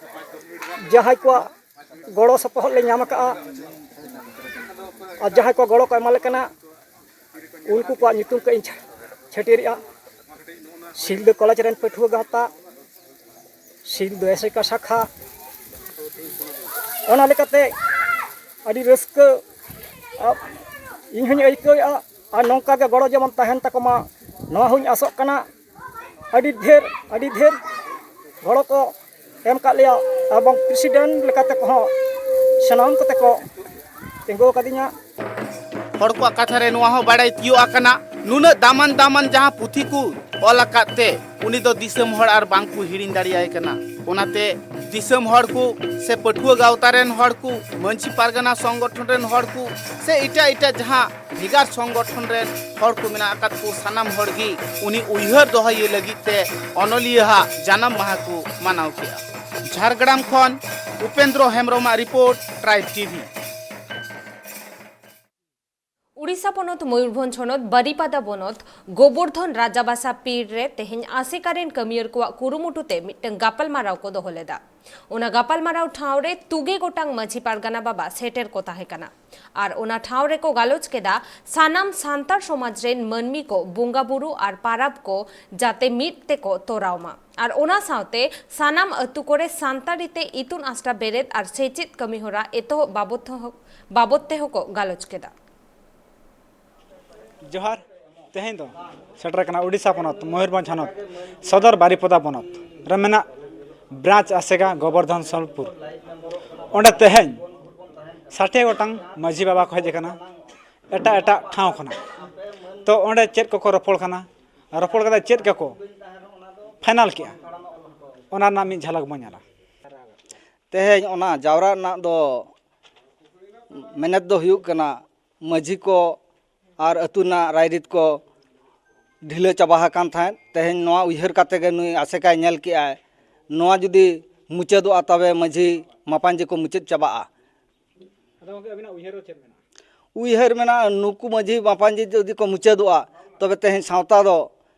ᱡᱟᱦᱟᱸᱭ ᱠᱚᱣᱟᱜ ᱜᱚᱲᱚ ᱥᱚᱯᱚᱦᱚᱫ ᱞᱮ ᱧᱟᱢ ᱟᱠᱟᱫᱼᱟ ᱟᱨ ᱡᱟᱦᱟᱸᱭ ᱠᱚ ᱜᱚᱲᱚ ᱠᱚ ᱮᱢᱟᱞᱮ ᱠᱟᱱᱟ, ᱩᱱᱠᱩ ᱠᱚᱣᱟᱜ ᱧᱩᱛᱩᱢ ᱠᱚ ᱤᱧ ᱪᱷᱟᱹᱴᱭᱟᱹᱨᱮᱜᱼᱟ᱾ ᱥᱤᱞᱫᱟᱹ ᱠᱚᱞᱮᱡᱽ ᱨᱮᱱ ᱯᱟᱹᱴᱷᱩᱣᱟᱹ ᱜᱟᱶᱛᱟ, ᱥᱤᱞᱫᱟᱹ ᱮᱥᱮᱠᱟ ᱥᱟᱠᱷᱟ, ᱚᱱᱟ ᱞᱮᱠᱟᱛᱮ ᱟᱹᱰᱤ ᱨᱟᱹᱥᱠᱟᱹ ᱤᱧ ᱦᱚᱧ ᱟᱹᱭᱠᱟᱹᱣᱮᱫᱼᱟ᱾ ᱟᱨ ᱱᱚᱝᱠᱟ ᱜᱮ ᱜᱚᱲᱚ ᱡᱮᱢᱚᱱ ᱛᱟᱦᱮᱱ ᱛᱟᱠᱚ ᱢᱟ, ᱱᱚᱣᱟ ᱦᱚᱧ ᱟᱥᱚᱜ ᱠᱟᱱᱟ᱾ ᱟᱹᱰᱤ ᱰᱷᱮᱨ ᱟᱹᱰᱤ ᱰᱷᱮᱨ ᱜᱚᱲᱚ ᱠᱚ ᱮᱢ ᱠᱟᱜ ᱞᱮᱭᱟ, ᱮᱵᱚᱝ ᱯᱨᱮᱥᱤᱰᱮᱱᱴ ᱞᱮᱠᱟᱛᱮ ᱠᱚᱦᱚᱸ ᱥᱟᱱᱟᱢ ᱠᱚᱛᱮ ᱠᱚ ᱛᱤᱸᱜᱩ ᱟᱠᱟᱫᱤᱧᱟ᱾ ᱦᱚᱲ ᱠᱚᱣᱟᱜ ᱠᱟᱛᱷᱟ ᱨᱮ ᱱᱚᱣᱟ ᱦᱚᱸ ᱵᱟᱲᱟᱭ ᱛᱤᱭᱳᱜ ᱟᱠᱟᱱᱟ, ᱱᱩᱱᱟᱹᱜ ᱫᱟᱢᱟᱱ ᱫᱟᱢᱟᱱ ᱡᱟᱦᱟᱸ ᱯᱩᱛᱷᱤ ᱠᱚ ᱚᱞ ᱟᱠᱟᱫ ᱛᱮ ᱩᱱᱤ ᱫᱚ ᱫᱤᱥᱚᱢ ᱦᱚᱲ ᱟᱨ ᱵᱟᱝ ᱠᱚ ᱦᱤᱲᱤᱧ ᱫᱟᱲᱮᱭᱟᱭ ᱠᱟᱱᱟ᱾ ᱚᱱᱟᱛᱮ ᱫᱤᱥᱚᱢ ᱦᱚᱲ ᱠᱚ ᱥᱮ ᱯᱟᱹᱴᱷᱩᱣᱟᱹ ᱜᱟᱶᱛᱟ ᱨᱮᱱ ᱦᱚᱲ ᱠᱚ, ᱢᱟᱹᱡᱷᱤ ᱯᱟᱨᱜᱟᱱᱟ ᱥᱚᱝᱜᱚᱴᱷᱚᱱ ᱨᱮᱱ ᱦᱚᱲ ᱠᱚ ᱥᱮ ᱮᱴᱟᱜ ᱮᱴᱟᱜ ᱡᱟᱦᱟᱸ ᱵᱷᱮᱜᱟᱨ ᱥᱚᱝᱜᱚᱴᱷᱚᱱ ᱨᱮᱱ ᱦᱚᱲ ᱠᱚ ᱢᱮᱱᱟᱜ ᱟᱠᱟᱫ ᱠᱚ, ᱥᱟᱱᱟᱢ ᱦᱚᱲ ᱜᱮ ᱩᱱᱤ ᱩᱭᱦᱟᱹᱨ ᱫᱚᱦᱚᱭᱮ ᱞᱟᱹᱜᱤᱫ ᱛᱮ ᱚᱱᱚᱞᱤᱭᱟᱹ ᱦᱟᱜ ᱡᱟᱱᱟᱢ ᱢᱟᱦᱟ ᱠᱚ ᱢᱟᱱᱟᱣ ᱠᱮᱫᱼᱟ᱾ ᱡᱷᱟᱲᱜᱨᱟᱢ ᱠᱷᱚᱱ ᱩᱯᱮᱱᱫᱨᱚ ᱦᱮᱢᱵᱨᱚᱢᱟᱜ ᱨᱤᱯᱳᱨᱴ, ᱴᱨᱟᱭᱤᱵᱽ ᱴᱤᱵᱷᱤ᱾ ᱩᱲᱤᱥᱥᱟ ᱯᱚᱱᱚᱛ ᱢᱚᱭᱩᱨᱵᱷᱚᱸᱡᱽ ᱦᱚᱱᱚᱛ ᱵᱟᱨᱤᱯᱟᱫᱟ ᱵᱚᱱᱚᱛ ᱜᱳᱵᱚᱨᱫᱷᱚᱱ ᱨᱟᱡᱟᱵᱟᱥᱟ ᱯᱤᱲ ᱨᱮ ᱛᱮᱦᱮᱧ ᱟᱥᱮᱠᱟ ᱨᱮᱱ ᱠᱟᱹᱢᱤᱭᱟᱹᱨ ᱠᱚᱣᱟᱜ ᱠᱩᱨᱩᱢᱩᱴᱩ ᱛᱮ ᱢᱤᱫᱴᱟᱝ ᱜᱟᱯᱟᱞᱢᱟᱨᱟᱣ ᱠᱚ ᱫᱚᱦᱚ ᱞᱮᱫᱟ᱾ ᱚᱱᱟ ᱜᱟᱯᱟᱞᱢᱟᱨᱟᱣ ᱴᱷᱟᱶ ᱨᱮ ᱛᱩᱜᱮ ᱜᱚᱴᱟᱝ ᱢᱟᱹᱡᱷᱤ ᱯᱟᱨᱜᱟᱱᱟ ᱵᱟᱵᱟ ᱥᱮᱴᱮᱨ ᱠᱚ ᱛᱟᱦᱮᱸ ᱠᱟᱱᱟ ᱟᱨ ᱚᱱᱟ ᱴᱷᱟᱶ ᱨᱮᱠᱚ ᱜᱟᱞᱚᱪ ᱠᱮᱫᱟ ᱥᱟᱱᱟᱢ ᱥᱟᱱᱛᱟᱲ ᱥᱚᱢᱟᱡᱽ ᱨᱮᱱ ᱢᱟᱹᱱᱢᱤ ᱠᱚ ᱵᱚᱸᱜᱟ ᱵᱩᱨᱩ ᱟᱨ ᱯᱟᱨᱟᱵᱽ ᱠᱚ ᱡᱟᱛᱮ ᱢᱤᱫ ᱛᱮᱠᱚ ᱛᱚᱨᱟᱣ ᱢᱟ ᱟᱨ ᱚᱱᱟ ᱥᱟᱶᱛᱮ ᱥᱟᱱᱟᱢ ᱟᱹᱛᱩ ᱠᱚᱨᱮ ᱥᱟᱱᱛᱟᱲᱤ ᱛᱮ ᱤᱛᱩᱱ ᱟᱥᱲᱟ ᱵᱮᱨᱮᱫ ᱟᱨ ᱥᱮᱪᱮᱫ ᱠᱟᱹᱢᱤ ᱦᱚᱨᱟ ᱮᱛᱚᱦᱚᱵ ᱵᱟᱵᱚᱛ ᱦᱚᱸ, ᱵᱟᱵᱚᱛ ᱛᱮᱦᱚᱸ ᱠᱚ ᱜᱟᱞᱚᱪ ᱠᱮᱫᱟ᱾ ᱡᱚᱦᱟᱨ᱾ ᱛᱮᱦᱮᱧ ᱫᱚ ᱥᱮᱴᱮᱨ ᱠᱟᱱᱟ ᱩᱰᱤᱥᱟ ᱯᱚᱱᱚᱛ, ᱢᱚᱭᱩᱨᱵᱷᱚᱸᱡᱽ ᱦᱚᱱᱚᱛ, ᱥᱚᱫᱚᱨ ᱵᱟᱨᱤᱯᱚᱫᱟ ᱵᱚᱱᱚᱛ ᱨᱮ ᱢᱮᱱᱟᱜ ᱵᱨᱟᱧᱪ ᱟᱥᱮᱜᱟ ᱜᱳᱵᱚᱨᱫᱷᱚᱱ ᱥᱳᱞᱯᱩᱨ᱾ ᱚᱸᱰᱮ ᱛᱮᱦᱮᱧ ᱥᱟᱴᱷᱮ ᱜᱚᱴᱟᱝ ᱢᱟᱹᱡᱷᱤ ᱵᱟᱵᱟ ᱠᱚ ᱦᱮᱡ ᱟᱠᱟᱱᱟ ᱮᱴᱟᱜ ᱮᱴᱟᱜ ᱴᱷᱟᱶ ᱠᱷᱚᱱᱟᱜ᱾ ᱛᱚ, ᱚᱸᱰᱮ ᱪᱮᱫ ᱠᱚᱠᱚ ᱨᱚᱯᱚᱲ ᱠᱟᱱᱟ, ᱨᱚᱯᱚᱲ ᱠᱟᱛᱮ ᱪᱮᱫ ᱠᱚᱠᱚ ᱯᱷᱟᱭᱱᱟᱞ ᱠᱮᱜᱼᱟ, ᱚᱱᱟ ᱨᱮᱱᱟᱜ ᱢᱤᱫ ᱡᱷᱟᱞᱟᱠ ᱵᱚᱱ ᱧᱮᱞᱟ᱾ ᱛᱮᱦᱮᱧ ᱚᱱᱟ ᱡᱟᱣᱨᱟ ᱨᱮᱱᱟᱜ ᱫᱚ ᱢᱮᱱᱮᱛ ᱫᱚ ᱦᱩᱭᱩᱜ ᱠᱟᱱᱟ, ᱢᱟᱹᱡᱷᱤ ᱠᱚ ᱟᱨ ᱟᱹᱛᱩ ᱨᱮᱱᱟᱜ ᱨᱟᱭᱨᱤᱛ ᱠᱚ ᱰᱷᱤᱞᱟᱹ ᱪᱟᱵᱟ ᱟᱠᱟᱱ ᱛᱟᱦᱮᱸᱫ᱾ ᱛᱮᱦᱮᱧ ᱱᱚᱣᱟ ᱩᱭᱦᱟᱹᱨ ᱠᱟᱛᱮ ᱜᱮ ᱱᱩᱭ ᱟᱥᱮᱠᱟᱭ ᱧᱮᱞ ᱠᱮᱜᱼᱟᱭ ᱱᱚᱣᱟ ᱡᱩᱫᱤ ᱢᱩᱪᱟᱹᱫᱚᱜᱼᱟ, ᱛᱚᱵᱮ ᱢᱟᱹᱡᱷᱤ ᱢᱟᱯᱟᱧᱡᱤ ᱠᱚ ᱢᱩᱪᱟᱹᱫ ᱪᱟᱵᱟᱜᱼᱟ᱾ ᱟᱫᱚ ᱜᱚᱢᱠᱮ, ᱟᱹᱵᱤᱱᱟᱜ ᱩᱭᱦᱟᱹᱨ ᱫᱚ ᱪᱮᱫ ᱢᱮᱱᱟᱜᱼᱟ? ᱩᱭᱦᱟᱹᱨ ᱢᱮᱱᱟᱜᱼᱟ, ᱱᱩᱠᱩ ᱢᱟᱹᱡᱷᱤ ᱢᱟᱯᱟᱧᱡᱤ ᱡᱩᱫᱤ ᱠᱚ ᱢᱩᱪᱟᱹᱫᱚᱜᱼᱟ, ᱛᱚᱵᱮ ᱛᱮᱦᱮᱧ ᱥᱟᱶᱛᱟ ᱫᱚ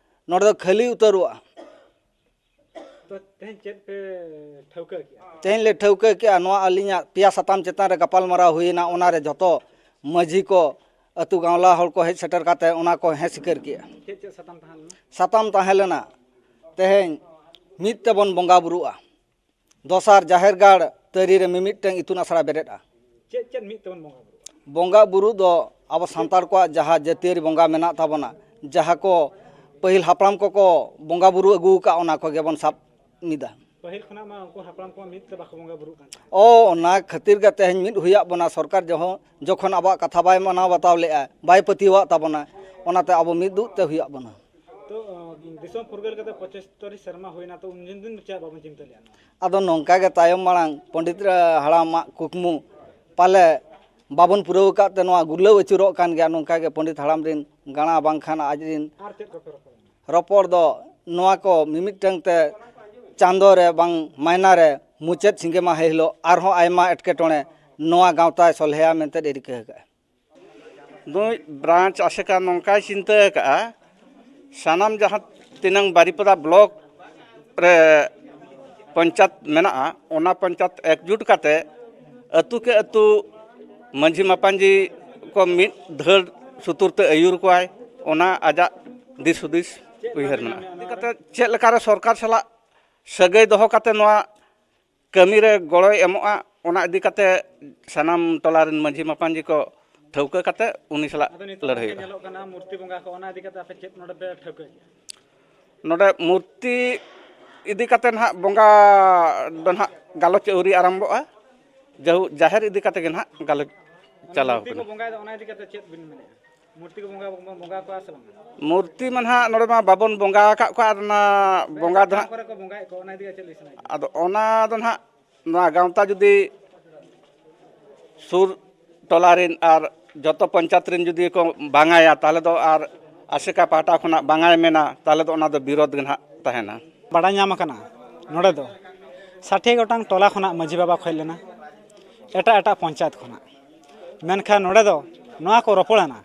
ᱱᱚᱰᱮ ᱫᱚ ᱠᱷᱟᱹᱞᱤ ᱩᱛᱟᱹᱨᱚᱜᱼᱟ᱾ ᱛᱚ, ᱛᱮᱦᱮᱧ ᱪᱮᱫ ᱯᱮ ᱴᱷᱟᱹᱣᱠᱟᱹ ᱠᱮᱜᱼᱟ? ᱛᱮᱦᱮᱧ ᱞᱮ ᱴᱷᱟᱹᱣᱠᱟᱹ ᱠᱮᱜᱼᱟ, ᱱᱚᱣᱟ ᱟᱹᱞᱤᱧᱟᱜ ᱯᱮᱭᱟ ᱥᱟᱛᱟᱢ ᱪᱮᱛᱟᱱ ᱨᱮ ᱜᱟᱯᱟᱞᱢᱟᱨᱟᱣ ᱦᱩᱭᱮᱱᱟ, ᱚᱱᱟᱨᱮ ᱡᱷᱚᱛᱚ ᱢᱟᱹᱡᱷᱤ ᱠᱚ, ᱟᱹᱛᱩ ᱜᱟᱶᱞᱟ ᱦᱚᱲ ᱠᱚ ᱦᱮᱡ ᱥᱮᱴᱮᱨ ᱠᱟᱛᱮ ᱚᱱᱟ ᱠᱚ ᱦᱮᱸ ᱥᱤᱠᱟᱹᱨ ᱠᱮᱜᱼᱟ᱾ ᱪᱮᱫ ᱪᱮᱫ ᱥᱟᱛᱟᱢ ᱛᱟᱦᱮᱸ ᱞᱮᱱᱟ? ᱥᱟᱛᱟᱢ ᱛᱟᱦᱮᱸ ᱞᱮᱱᱟ, ᱛᱮᱦᱮᱧ ᱢᱤᱫ ᱛᱮᱵᱚᱱ ᱵᱚᱸᱜᱟ ᱵᱩᱨᱩᱜᱼᱟ, ᱫᱚᱥᱟᱨ ᱡᱟᱦᱮᱨ ᱜᱟᱲ ᱛᱟᱹᱨᱤ ᱨᱮ ᱢᱤᱢᱤᱫᱴᱟᱝ ᱤᱛᱩᱱ ᱟᱥᱲᱟ ᱵᱮᱨᱮᱫᱼᱟ᱾ ᱪᱮᱫ ᱪᱮᱫ ᱢᱤᱫ ᱛᱮᱵᱚᱱ ᱵᱚᱸᱜᱟ ᱵᱩᱨᱩᱜᱼᱟ? ᱵᱚᱸᱜᱟ ᱵᱩᱨᱩ ᱫᱚ ᱟᱵᱚ ᱥᱟᱱᱛᱟᱲ ᱠᱚᱣᱟᱜ ᱡᱟᱦᱟᱸ ᱡᱟᱹᱛᱤᱭᱟᱹᱨᱤ ᱵᱚᱸᱜᱟ ᱢᱮᱱᱟᱜ ᱛᱟᱵᱚᱱᱟ, ᱡᱟᱦᱟᱸ ᱠᱚ ᱯᱟᱹᱦᱤᱞ ᱦᱟᱯᱲᱟᱢ ᱠᱚᱠᱚ ᱵᱚᱸᱜᱟ ᱵᱩᱨᱩ ᱟᱹᱜᱩ ᱟᱠᱟᱫ, ᱚᱱᱟ ᱠᱚᱜᱮ ᱵᱚᱱ ᱥᱟᱵ ᱢᱤᱫᱟ᱾ ᱯᱟᱹᱦᱤᱞ ᱠᱷᱚᱱᱟᱜ ᱢᱟ ᱩᱱᱠᱩ ᱦᱟᱯᱲᱟᱢ ᱠᱚᱢᱟ ᱢᱤᱫ ᱛᱮ ᱵᱟᱠᱚ ᱵᱚᱸᱜᱟ ᱵᱩᱨᱩᱜ ᱠᱟᱱ ᱛᱟᱦᱮᱸᱫ᱾ ᱚ, ᱚᱱᱟ ᱠᱷᱟᱹᱛᱤᱨ ᱜᱮ ᱛᱮᱦᱮᱧ ᱢᱤᱫ ᱦᱩᱭᱟᱜ ᱵᱚᱱᱟ᱾ ᱥᱚᱨᱠᱟᱨ ᱡᱚᱦᱚ-, ᱡᱚᱠᱷᱚᱱ ᱟᱵᱚᱣᱟᱜ ᱠᱟᱛᱷᱟ ᱵᱟᱭ ᱢᱟᱱᱟᱣ ᱵᱟᱛᱟᱣ ᱞᱮᱜᱼᱟ, ᱵᱟᱭ ᱯᱟᱹᱛᱭᱟᱹᱣᱟᱜ ᱛᱟᱵᱚᱱᱟ, ᱚᱱᱟᱛᱮ ᱟᱵᱚ ᱢᱤᱫ ᱫᱩᱜ ᱛᱮ ᱦᱩᱭᱟᱜ ᱵᱚᱱᱟ᱾ ᱛᱚ, ᱚ, ᱫᱤᱥᱚᱢ ᱯᱷᱩᱨᱜᱟᱹᱞ ᱠᱟᱛᱮ ᱯᱚᱸᱪᱟᱛᱛᱳᱨ ᱥᱮᱨᱢᱟ ᱦᱩᱭᱱᱟ, ᱛᱚ ᱩᱱ ᱫᱤᱱ ᱫᱚ ᱪᱮᱫ ᱵᱟᱵᱚᱱ ᱪᱤᱱᱛᱟᱹ ᱞᱮᱜᱼᱟ ᱱᱚᱣᱟ? ᱟᱫᱚ ᱱᱚᱝᱠᱟ ᱜᱮ ᱛᱟᱭᱚᱢ ᱢᱟᱲᱟᱝ ᱯᱚᱸᱰᱤᱛ ᱦᱟᱲᱟᱢᱟᱜ ᱠᱩᱠᱢᱩ ᱯᱟᱞᱮ ᱵᱟᱵᱚᱱ ᱯᱩᱨᱟᱹᱣ ᱟᱠᱟᱫ ᱛᱮ ᱱᱚᱣᱟ ᱜᱩᱨᱞᱟᱹᱣ ᱟᱹᱪᱩᱨᱚᱜ ᱠᱟᱱ ᱜᱮᱭᱟ᱾ ᱱᱚᱝᱠᱟ ᱜᱮ ᱯᱚᱸᱰᱤᱛ ᱦᱟᱲᱟᱢ ᱨᱤᱱ ᱜᱟᱬᱟ ᱵᱟᱝᱠᱷᱟᱱ ᱟᱡ ᱨᱤᱱ ᱟᱨ ᱪᱮᱫ ᱠᱚᱯᱮ ᱨᱚᱯᱚᱲ ᱮᱱᱟ? ᱨᱚᱯᱚᱲ ᱫᱚ ᱱᱚᱣᱟ ᱠᱚ ᱢᱤᱢᱤᱫᱴᱟᱝ ᱛᱮ ᱪᱟᱸᱫᱚ ᱨᱮ ᱵᱟᱝ ᱢᱟᱭᱱᱟ ᱨᱮ ᱢᱩᱪᱟᱹᱫ ᱥᱤᱸᱜᱮ ᱢᱟᱦᱟ ᱦᱤᱞᱳᱜ ᱟᱨᱦᱚᱸ ᱟᱭᱢᱟ ᱮᱴᱠᱮᱴᱚᱬᱮ ᱱᱚᱣᱟ ᱜᱟᱶᱛᱟᱭ ᱥᱚᱞᱦᱮᱭᱟ ᱢᱮᱱᱛᱮ ᱮ ᱨᱤᱠᱟᱹ ᱟᱠᱟᱫᱼᱟ᱾ ᱱᱩᱭ ᱵᱨᱟᱧᱪ ᱟᱥᱮᱠᱟ ᱱᱚᱝᱠᱟᱭ ᱪᱤᱱᱛᱟᱹ ᱟᱠᱟᱫᱼᱟ, ᱥᱟᱱᱟᱢ ᱡᱟᱦᱟᱸ ᱛᱤᱱᱟᱹᱝ ᱵᱟᱨᱤᱯᱟᱫᱟ ᱵᱞᱚᱠ ᱨᱮ ᱯᱚᱧᱪᱟᱭᱮᱛ ᱢᱮᱱᱟᱜᱼᱟ, ᱚᱱᱟ ᱯᱚᱧᱪᱟᱭᱮᱛ ᱮᱠᱡᱩᱴ ᱠᱟᱛᱮ ᱟᱹᱛᱩ ᱠᱮ ᱟᱹᱛᱩ ᱢᱟᱹᱡᱷᱤ ᱢᱟᱯᱟᱧᱡᱤ ᱠᱚ ᱢᱤᱫ ᱫᱷᱟᱹᱲ ᱥᱩᱛᱩᱨ ᱛᱮ ᱟᱹᱭᱩᱨ ᱠᱚᱣᱟᱭ, ᱚᱱᱟ ᱟᱡᱟᱜ ᱫᱤᱥ ᱦᱩᱫᱤᱥ ᱩᱭᱦᱟᱹᱨ ᱢᱮᱱᱟᱜᱼᱟ᱾ ᱤᱫᱤ ᱠᱟᱛᱮ ᱪᱮᱫ ᱞᱮᱠᱟᱨᱮ ᱥᱚᱨᱠᱟᱨ ᱥᱟᱞᱟᱜ ᱥᱟᱹᱜᱟᱹᱭ ᱫᱚᱦᱚ ᱠᱟᱛᱮ ᱱᱚᱣᱟ ᱠᱟᱹᱢᱤ ᱨᱮ ᱜᱚᱲᱚᱭ ᱮᱢᱚᱜᱼᱟ, ᱚᱱᱟ ᱤᱫᱤ ᱠᱟᱛᱮ ᱥᱟᱱᱟᱢ ᱴᱚᱞᱟ ᱨᱮᱱ ᱢᱟᱹᱡᱷᱤ ᱢᱟᱯᱟᱧᱡᱤ ᱠᱚ ᱴᱷᱟᱹᱣᱠᱟᱹ ᱠᱟᱛᱮ ᱩᱱᱤ ᱥᱟᱞᱟᱜ ᱟᱫᱚ ᱱᱤᱛᱚᱜ ᱞᱟᱹᱲᱦᱟᱹᱭᱚᱜᱼᱟ᱾ ᱧᱮᱞᱚᱜ ᱠᱟᱱᱟ ᱢᱩᱨᱛᱤ ᱵᱚᱸᱜᱟ ᱠᱚ, ᱚᱱᱟ ᱤᱫᱤ ᱠᱟᱛᱮ ᱟᱯᱮ ᱪᱮᱫ ᱱᱚᱰᱮ ᱯᱮ ᱴᱷᱟᱹᱣᱠᱟᱹ ᱠᱮᱜᱼᱟ? ᱱᱚᱰᱮ ᱢᱩᱨᱛᱤ ᱤᱫᱤ ᱠᱟᱛᱮ ᱱᱟᱦᱟᱜ ᱵᱚᱸᱜᱟ ᱫᱚ ᱱᱟᱦᱟᱜ ᱜᱟᱞᱚᱪ ᱟᱹᱣᱨᱤ ᱟᱨᱟᱢᱵᱚᱜᱼᱟ, ᱡᱟᱦᱩ ᱡᱟᱦᱮᱨ ᱤᱫᱤ ᱠᱟᱛᱮ ᱜᱮ ᱱᱟᱦᱟᱜ ᱜᱟᱞᱚᱪ ᱚᱱᱟ ᱪᱟᱞᱟᱣ ᱢᱩᱨᱛᱤ ᱠᱚ ᱠᱟᱱᱟ᱾ ᱵᱚᱸᱜᱟᱭᱮᱫᱟ, ᱚᱱᱟ ᱤᱫᱤ ᱠᱟᱛᱮ ᱪᱮᱫ ᱵᱤᱱ ᱢᱮᱱᱮᱫᱼᱟ? ᱢᱩᱨᱛᱤ ᱠᱚ ᱵᱚᱸᱜᱟ, ᱵᱚᱸᱜᱟ ᱠᱚᱣᱟ ᱥᱮ ᱵᱟᱝ? ᱢᱩᱨᱛᱤ ᱢᱟ ᱱᱟᱦᱟᱜ ᱱᱚᱰᱮ ᱢᱟ ᱵᱟᱵᱚᱱ ᱵᱚᱸᱜᱟ ᱟᱠᱟᱫ ᱠᱚᱣᱟ, ᱟᱨ ᱚᱱᱟ ᱵᱚᱸᱜᱟ ᱫᱚ ᱮᱴᱟᱜ ᱱᱟᱦᱟᱜ ᱠᱚᱨᱮ ᱠᱚ ᱵᱚᱸᱜᱟᱭᱮᱫ ᱠᱚᱣᱟ, ᱚᱱᱟ ᱤᱫᱤ ᱠᱟᱛᱮ ᱪᱮᱫ ᱞᱟᱹᱭ ᱥᱟᱱᱟᱭᱮᱫ ᱵᱤᱱᱟ? ᱟᱫᱚ ᱚᱱᱟ ᱫᱚ ᱱᱟᱦᱟᱜ ᱱᱚᱣᱟ ᱜᱟᱶᱛᱟ ᱡᱩᱫᱤ ᱥᱩᱨ ᱴᱚᱞᱟ ᱨᱮᱱ ᱟᱨ ᱡᱚᱛᱚ ᱯᱚᱧᱪᱟᱭᱮᱛ ᱨᱮᱱ ᱡᱩᱫᱤ ᱠᱚ ᱵᱟᱝᱟᱭᱟ, ᱛᱟᱦᱚᱞᱮ ᱫᱚ ᱟᱨ ᱟᱥᱮᱠᱟ ᱯᱟᱦᱴᱟ ᱠᱷᱚᱱᱟᱜ ᱵᱟᱝᱟᱭ ᱢᱮᱱᱟ, ᱛᱟᱦᱚᱞᱮ ᱫᱚ ᱚᱱᱟ ᱫᱚ ᱵᱤᱨᱳᱫᱷ ᱜᱮ ᱱᱟᱦᱟᱜ ᱛᱟᱦᱮᱱᱟ᱾ ᱵᱟᱰᱟᱭ ᱧᱟᱢ ᱟᱠᱟᱱᱟ, ᱱᱚᱰᱮ ᱫᱚ ᱥᱟᱴᱷᱤ ᱜᱚᱴᱟᱝ ᱴᱚᱞᱟ ᱠᱷᱚᱱᱟᱜ ᱢᱟᱹᱡᱷᱤ ᱵᱟᱵᱟ ᱠᱚ ᱦᱮᱡ ᱞᱮᱱᱟ, ᱮᱴᱟᱜ ᱮᱴᱟᱜ ᱯᱚᱧᱪᱟᱭᱮᱛ ᱠᱷᱚᱱᱟᱜ᱾ ᱢᱮᱱᱠᱷᱟᱱ ᱱᱚᱰᱮ ᱫᱚ ᱱᱚᱣᱟ ᱠᱚ ᱨᱚᱯᱚᱲᱮᱱᱟ,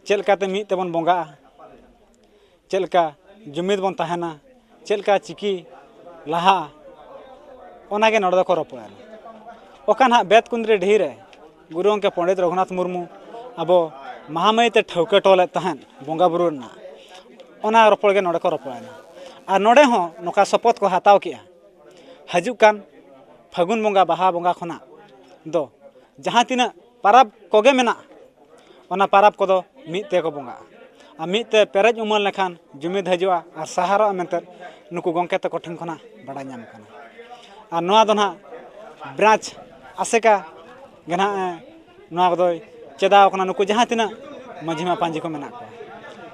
ᱪᱮᱫ ᱞᱮᱠᱟᱛᱮ ᱢᱤᱫ ᱛᱮᱵᱚᱱ ᱵᱚᱸᱜᱟᱜᱼᱟ, ᱪᱮᱫ ᱞᱮᱠᱟ ᱡᱩᱢᱤᱫ ᱵᱚᱱ ᱛᱟᱦᱮᱱᱟ, ᱪᱮᱫ ᱞᱮᱠᱟ ᱪᱤᱠᱤ ᱞᱟᱦᱟᱜᱼᱟ, ᱚᱱᱟᱜᱮ ᱱᱚᱰᱮ ᱫᱚᱠᱚ ᱨᱚᱯᱚᱲᱮᱱᱟ᱾ ᱚᱠᱟ ᱱᱟᱦᱟᱜ ᱵᱮᱛᱠᱩᱸᱫᱽᱨᱤ ᱰᱤᱦᱤ ᱨᱮ ᱜᱩᱨᱩ ᱜᱚᱢᱠᱮ ᱯᱚᱱᱰᱤᱛ ᱨᱚᱜᱷᱩᱱᱟᱛᱷ ᱢᱩᱨᱢᱩ ᱟᱵᱚ ᱢᱟᱦᱟᱢᱟᱹᱭᱤ ᱛᱮ ᱴᱷᱟᱹᱣᱠᱟᱹ ᱦᱚᱴᱚ ᱞᱮᱫ ᱛᱟᱦᱮᱸᱫ ᱵᱚᱸᱜᱟ ᱵᱩᱨᱩ ᱨᱮᱱᱟᱜ, ᱚᱱᱟ ᱨᱚᱯᱚᱲ ᱜᱮ ᱱᱚᱰᱮ ᱠᱚ ᱨᱚᱯᱚᱲᱮᱱᱟ᱾ ᱟᱨ ᱱᱚᱰᱮ ᱦᱚᱸ ᱱᱚᱝᱠᱟ ᱥᱚᱯᱚᱛ ᱠᱚ ᱦᱟᱛᱟᱣ ᱠᱮᱜᱼᱟ, ᱦᱤᱡᱩᱜ ᱠᱟᱱ ᱯᱷᱟᱹᱜᱩᱱ ᱵᱚᱸᱜᱟ, ᱵᱟᱦᱟ ᱵᱚᱸᱜᱟ ᱠᱷᱚᱱᱟᱜ ᱫᱚ ᱡᱟᱦᱟᱸ ᱛᱤᱱᱟᱹᱜ ᱯᱟᱨᱟᱵᱽ ᱠᱚᱜᱮ ᱢᱮᱱᱟᱜᱼᱟ, ᱚᱱᱟ ᱯᱟᱨᱟᱵᱽ ᱠᱚᱫᱚ ᱢᱤᱫ ᱛᱮᱠᱚ ᱵᱚᱸᱜᱟᱜᱼᱟ᱾ ᱟᱨ ᱢᱤᱫ ᱛᱮ ᱯᱮᱨᱮᱡ ᱩᱢᱟᱹᱱ ᱞᱮᱠᱷᱟᱱ ᱡᱩᱢᱤᱫ ᱦᱤᱡᱩᱜᱼᱟ ᱟᱨ ᱥᱟᱦᱟᱨᱚᱜᱼᱟ ᱢᱮᱱᱛᱮ ᱱᱩᱠᱩ ᱜᱚᱢᱠᱮ ᱛᱟᱠᱚ ᱴᱷᱮᱱ ᱠᱷᱚᱱᱟᱜ ᱵᱟᱰᱟᱭ ᱧᱟᱢ ᱠᱟᱱᱟ᱾ ᱟᱨ ᱱᱚᱣᱟ ᱫᱚ ᱱᱟᱦᱟᱜ ᱵᱨᱟᱧᱪ ᱟᱥᱮᱠᱟ ᱜᱮ ᱱᱟᱦᱟᱜ, ᱮ, ᱱᱚᱣᱟ ᱠᱚᱫᱚᱭ ᱪᱮᱫᱟᱣ ᱠᱟᱱᱟ ᱱᱩᱠᱩ ᱡᱟᱦᱟᱸ ᱛᱤᱱᱟᱹᱜ ᱢᱟᱹᱡᱷᱤ ᱢᱟᱯᱟᱧᱡᱤ ᱠᱚ ᱢᱮᱱᱟᱜ ᱠᱚᱣᱟ᱾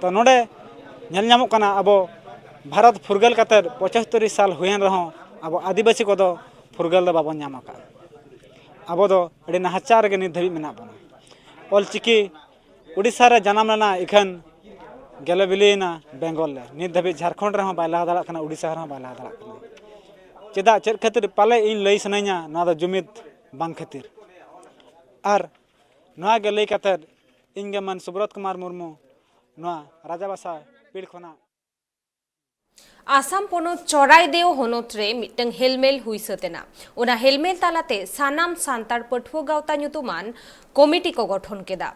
ᱛᱚ, ᱱᱚᱰᱮ ᱧᱮᱞ ᱧᱟᱢᱚᱜ ᱠᱟᱱᱟ, ᱟᱵᱚ ᱵᱷᱟᱨᱚᱛ ᱯᱷᱩᱨᱜᱟᱹᱞ ᱠᱟᱛᱮᱫ ᱯᱚᱸᱪᱟᱛᱛᱳᱨ ᱥᱟᱞ ᱦᱩᱭᱮᱱ ᱨᱮᱦᱚᱸ ᱟᱵᱚ ᱟᱹᱫᱤᱵᱟᱹᱥᱤ ᱠᱚᱫᱚ ᱯᱷᱩᱨᱜᱟᱹᱞ ᱫᱚ ᱵᱟᱵᱚᱱ ᱧᱟᱢ ᱟᱠᱟᱫᱼᱟ᱾ ᱟᱵᱚ ᱫᱚ ᱟᱹᱰᱤ ᱱᱟᱦᱟᱪᱟᱨ ᱨᱮᱜᱮ ᱱᱤᱛ ᱫᱷᱟᱹᱵᱤᱡ ᱢᱮᱱᱟᱜ ᱵᱚᱱᱟ᱾ ᱚᱞᱪᱤᱠᱤ ᱩᱰᱤᱥᱟ ᱨᱮ ᱡᱟᱱᱟᱢ ᱞᱮᱱᱟ, ᱤᱠᱷᱟᱹᱱ ᱜᱮᱞᱮ ᱵᱤᱞᱤᱭᱮᱱᱟ ᱵᱮᱝᱜᱚᱞ ᱨᱮ᱾ ᱱᱤᱛ ᱫᱷᱟᱹᱵᱤᱡ ᱡᱷᱟᱲᱠᱷᱚᱸᱰ ᱨᱮᱦᱚᱸ ᱵᱟᱭ ᱞᱟᱦᱟ ᱫᱟᱲᱮᱭᱟᱜ ᱠᱟᱱᱟ, ᱩᱰᱤᱥᱟ ᱨᱮᱦᱚᱸ ᱵᱟᱭ ᱞᱟᱦᱟ ᱫᱟᱲᱮᱭᱟᱜ ᱠᱟᱱᱟ᱾ ᱪᱮᱫᱟᱜ, ᱪᱮᱫ ᱠᱷᱟᱹᱛᱤᱨ? ᱯᱟᱞᱮ ᱤᱧ ᱞᱟᱹᱭ ᱥᱟᱱᱟᱧᱟ, ᱱᱚᱣᱟ ᱫᱚ ᱡᱩᱢᱤᱫ ᱵᱟᱝ ᱠᱷᱟᱹᱛᱤᱨ᱾ ᱟᱨ ᱱᱚᱣᱟ ᱜᱮ ᱞᱟᱹᱭ ᱠᱟᱛᱮᱫ ᱤᱧ ᱜᱮ ᱢᱟᱹᱱ ᱥᱩᱵᱨᱚᱛ ᱠᱩᱢᱟᱨ ᱢᱩᱨᱢᱩ ᱱᱚᱣᱟ ᱨᱟᱡᱟᱵᱟᱥᱟ ᱯᱤᱲ ᱠᱷᱚᱱᱟᱜ ᱟᱥᱟᱢ ᱯᱚᱱᱚᱛ ᱪᱚᱨᱟᱭᱫᱮᱣ ᱦᱚᱱᱚᱛ ᱨᱮ ᱢᱤᱫᱴᱟᱝ ᱦᱮᱞᱢᱮᱞ ᱦᱩᱭ ᱥᱟᱹᱛ ᱮᱱᱟ᱾ ᱚᱱᱟ ᱦᱮᱞᱢᱮᱞ ᱛᱟᱞᱟᱛᱮ ᱥᱟᱱᱟᱢ ᱥᱟᱱᱛᱟᱲ ᱯᱟᱹᱴᱷᱩᱣᱟᱹ ᱜᱟᱶᱛᱟ ᱧᱩᱛᱩᱢᱟᱱ ᱠᱚᱢᱤᱴᱤ ᱠᱚ ᱜᱚᱴᱷᱚᱱ ᱠᱮᱫᱟ᱾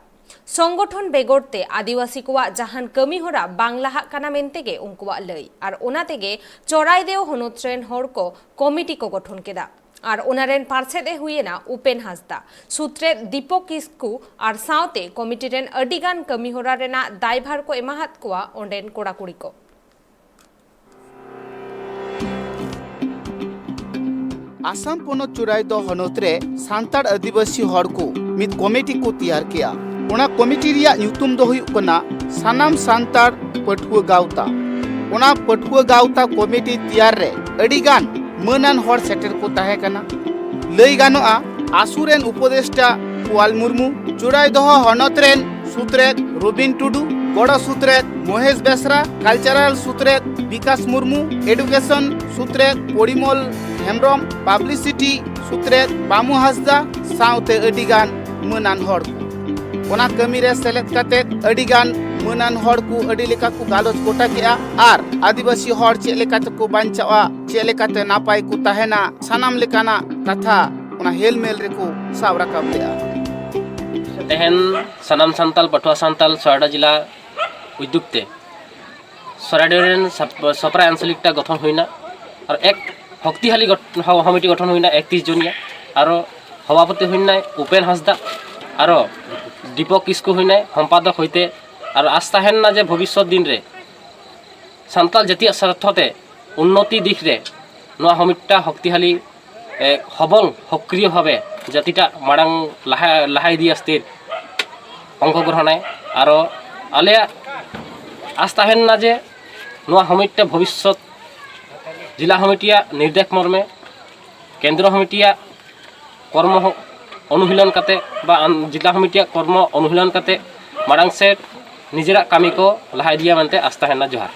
ᱥᱚᱝᱜᱚᱴᱷᱚᱱ ᱵᱮᱜᱚᱨ ᱛᱮ ᱟᱹᱫᱤᱵᱟᱹᱥᱤ ᱠᱚᱣᱟᱜ ᱡᱟᱦᱟᱱ ᱠᱟᱹᱢᱤ ᱦᱚᱨᱟ ᱵᱟᱝ ᱞᱟᱦᱟᱜ ᱠᱟᱱᱟ ᱢᱮᱱᱛᱮ ᱜᱮ ᱩᱱᱠᱩᱣᱟᱜ ᱞᱟᱹᱭ᱾ ᱟᱨ ᱚᱱᱟ ᱛᱮᱜᱮ ᱪᱚᱨᱟᱭᱫᱮᱣ ᱦᱚᱱᱚᱛ ᱨᱮᱱ ᱦᱚᱲ ᱠᱚ ᱠᱚᱢᱤᱴᱤ ᱠᱚ ᱜᱚᱴᱷᱚᱱ ᱠᱮᱫᱟ᱾ ᱟᱨ ᱚᱱᱟ ᱨᱮᱱ ᱯᱟᱨᱥᱮᱛ ᱮ ᱦᱩᱭ ᱮᱱᱟ ᱩᱯᱮᱱ ᱦᱟᱸᱥᱫᱟ᱾ ᱥᱩᱛᱨᱮᱛ ᱫᱤᱯᱚᱠ ᱠᱤᱥᱠᱩ ᱟᱨ ᱥᱟᱶᱛᱮ ᱠᱚᱢᱤᱴᱤ ᱨᱮᱱ ᱟᱹᱰᱤ ᱜᱟᱱ ᱠᱟᱹᱢᱤ ᱦᱚᱨᱟ ᱨᱮᱱᱟᱜ ᱫᱟᱭᱵᱷᱟᱨ ᱠᱚ ᱮᱢᱟᱦᱟᱫ ᱠᱚᱣᱟ ᱚᱸᱰᱮᱱ ᱠᱚᱲᱟ ᱠᱩᱲᱤ ᱠᱚ᱾ ᱟᱥᱟᱢ ᱯᱚᱱᱚᱛ ᱪᱩᱨᱟᱭᱫᱚ ᱦᱚᱱᱚᱛ ᱨᱮ ᱥᱟᱱᱛᱟᱲ ᱟᱹᱫᱤᱵᱟᱹᱥᱤ ᱦᱚᱲ ᱠᱚ ᱢᱤᱫ ᱠᱚᱢᱤᱴᱤ ᱠᱚ ᱛᱮᱭᱟᱨ ᱠᱮᱜᱼᱟ᱾ ᱚᱱᱟ ᱠᱚᱢᱤᱴᱤ ᱨᱮᱭᱟᱜ ᱧᱩᱛᱩᱢ ᱫᱚ ᱦᱩᱭᱩᱜ ᱠᱟᱱᱟ ᱥᱟᱱᱟᱢ ᱥᱟᱱᱛᱟᱲ ᱯᱟᱹᱴᱷᱩᱣᱟᱹ ᱜᱟᱶᱛᱟ᱾ ᱚᱱᱟ ᱯᱟᱹᱴᱷᱩᱣᱟᱹ ᱜᱟᱶᱛᱟ ᱠᱚᱢᱤᱴᱤ ᱛᱮᱭᱟᱨ ᱨᱮ ᱟᱹᱰᱤ ᱜᱟᱱ ᱢᱟᱹᱱᱟᱱ ᱦᱚᱲ ᱥᱮᱴᱮᱨ ᱠᱚ ᱛᱟᱦᱮᱸ ᱠᱟᱱᱟ᱾ ᱞᱟᱹᱭ ᱜᱟᱱᱚᱜᱼᱟ, ᱟᱥᱩ ᱨᱮᱱ ᱩᱯᱚᱫᱮᱥᱴᱟ ᱯᱩᱣᱟᱞ ᱢᱩᱨᱢᱩ, ᱪᱩᱨᱟᱭᱫᱚᱦᱚ ᱦᱚᱱᱚᱛ ᱨᱮᱱ ᱥᱩᱛᱨᱮᱛ ᱨᱚᱵᱤᱱ ᱴᱩᱰᱩ, ᱜᱚᱲᱚ ᱥᱩᱛᱨᱮᱛ ᱢᱚᱦᱮᱥ ᱵᱮᱥᱨᱟ, ᱠᱟᱞᱪᱟᱨᱟᱞ ᱥᱩᱛᱨᱮᱛ ᱵᱤᱠᱟᱥ ᱢᱩᱨᱢᱩ, ᱮᱰᱩᱠᱮᱥᱚᱱ ᱥᱩᱛᱨᱮᱛ ᱯᱚᱨᱤᱢᱚᱞ ᱦᱮᱢᱵᱨᱚᱢ, ᱯᱟᱵᱽᱞᱤᱥᱤᱴᱤ ᱥᱩᱛᱨᱮᱛ ᱵᱟᱢᱩ ᱦᱟᱸᱥᱫᱟ ᱥᱟᱶᱛᱮ ᱟᱹᱰᱤ ᱜᱟᱱ ᱢᱟᱹᱱᱟᱱ ᱦᱚᱲ ᱠᱚ᱾ ᱚᱱᱟ ᱠᱟᱹᱢᱤ ᱨᱮ ᱥᱮᱞᱮᱫ ᱠᱟᱛᱮ ᱟᱹᱰᱤ ᱜᱟᱱ ᱢᱟᱹᱱᱟᱱ ᱦᱚᱲ ᱠᱚ ᱟᱹᱰᱤ ᱞᱮᱠᱟ ᱠᱚ ᱜᱟᱞᱚᱪ ᱜᱚᱴᱟ ᱠᱮᱜᱼᱟ ᱟᱨ ᱟᱹᱫᱤᱵᱟᱹᱥᱤ ᱦᱚᱲ ᱪᱮᱫ ᱞᱮᱠᱟ ᱛᱮᱠᱚ ᱵᱟᱧᱪᱟᱣᱟ, ᱪᱮᱫ ᱞᱮᱠᱟᱛᱮ ᱱᱟᱯᱟᱭ ᱠᱚ ᱛᱟᱦᱮᱱᱟ, ᱥᱟᱱᱟᱢ ᱞᱮᱠᱟᱱᱟᱜ ᱠᱟᱛᱷᱟ ᱚᱱᱟ ᱦᱮᱞᱢᱮᱞ ᱨᱮᱠᱚ ᱥᱟᱵ ᱨᱟᱠᱟᱵ ᱞᱮᱜᱼᱟ᱾ ᱛᱮᱦᱮᱧ ᱥᱟᱱᱟᱢ ᱥᱟᱱᱛᱟᱞ, ᱯᱟᱹᱴᱷᱩᱣᱟᱹ ᱥᱟᱱᱛᱟᱞ ᱥᱚᱦᱟᱰᱟ ᱡᱮᱞᱟ ᱩᱫᱽᱫᱳᱜᱽ ᱛᱮ ᱥᱚᱨᱟᱰᱤ ᱨᱮᱱ ᱥᱟᱯ-, ᱥᱚᱯᱨᱟ ᱟᱧᱪᱚᱞᱤᱠ ᱴᱟ ᱜᱚᱴᱷᱚᱱ ᱦᱩᱭᱱᱟ᱾ ᱟᱨ ᱮᱠ ᱦᱚᱠᱛᱤᱦᱟᱞᱤ ᱜᱚᱴ-, ᱦᱚ-, ᱦᱚᱢᱤᱴᱤ ᱜᱚᱴᱷᱚᱱ ᱦᱩᱭᱱᱟ ᱮᱠᱛᱤᱥ ᱡᱚᱱᱤᱭᱟ᱾ ᱟᱨᱚ ᱦᱚᱵᱟᱯᱚᱛᱤ ᱦᱩᱭᱱᱟᱭ ᱩᱯᱮᱱ ᱦᱟᱸᱥᱫᱟ, ᱟᱨᱚ ᱫᱤᱯᱚᱠ ᱠᱤᱥᱠᱩ ᱦᱩᱭᱱᱟᱭ ᱦᱚᱢᱯᱟᱫᱚᱠ ᱦᱚᱭᱛᱮ᱾ ᱟᱨ ᱟᱥ ᱛᱟᱦᱮᱱ ᱱᱟ ᱡᱮ ᱵᱷᱚᱵᱤᱥᱥᱚᱛ ᱫᱤᱱ ᱨᱮ ᱥᱟᱱᱛᱟᱞ ᱡᱟᱹᱛᱤᱭᱟᱜ ᱥᱟᱨᱛᱷᱚ ᱛᱮ ᱩᱱᱱᱚᱛᱤ ᱫᱤᱠ ᱨᱮ ᱱᱚᱣᱟ ᱦᱚᱸ ᱢᱤᱫᱴᱟᱝ ᱦᱚᱠᱛᱤᱦᱟᱞᱤ, ᱮ, ᱦᱚᱵᱚᱞ ᱦᱚᱠᱨᱤᱭᱚ ᱵᱷᱟᱵᱮ ᱡᱟᱹᱛᱤᱴᱟᱜ ᱢᱟᱲᱟᱝ ᱞᱟᱦᱟ, ᱞᱟᱦᱟ ᱤᱫᱤᱭᱟ ᱥᱛᱤᱨ ᱚᱝᱥᱚᱜᱨᱚᱦᱚᱱᱟᱭ᱾ ᱟᱨᱚ ᱟᱞᱮᱭᱟᱜ ᱟᱥ ᱛᱟᱦᱮᱱ ᱱᱟ ᱡᱮ ᱱᱚᱣᱟ ᱦᱚᱸ ᱢᱤᱫᱴᱟᱝ ᱵᱷᱚᱵᱤᱥᱥᱚᱛ ᱡᱮᱞᱟ ᱦᱚᱸ ᱢᱤᱫᱴᱤᱭᱟᱜ ᱱᱤᱨᱫᱮᱥ ᱢᱚᱨᱢᱮ ᱠᱮᱱᱫᱨᱚ ᱦᱚᱸ ᱢᱤᱫᱴᱤᱭᱟᱜ ᱠᱚᱨᱢᱚ ᱦᱚ-, ᱚᱱᱩᱥᱤᱞᱚᱱ ᱠᱟᱛᱮ ᱵᱟ ᱟᱱ-, ᱡᱮᱞᱟ ᱦᱚᱸ ᱢᱤᱫᱴᱤᱭᱟᱜ ᱠᱚᱨᱢᱚ ᱚᱱᱩᱥᱤᱞᱚᱱ ᱠᱟᱛᱮ ᱢᱟᱲᱟᱝ ᱥᱮᱫ ᱱᱤᱡᱮᱨᱟᱜ ᱠᱟᱹᱢᱤ ᱠᱚ ᱞᱟᱦᱟ ᱤᱫᱤᱭᱟ ᱢᱮᱱᱛᱮ ᱟᱥ ᱛᱟᱦᱮᱱᱟ᱾ ᱡᱚᱦᱟᱨ᱾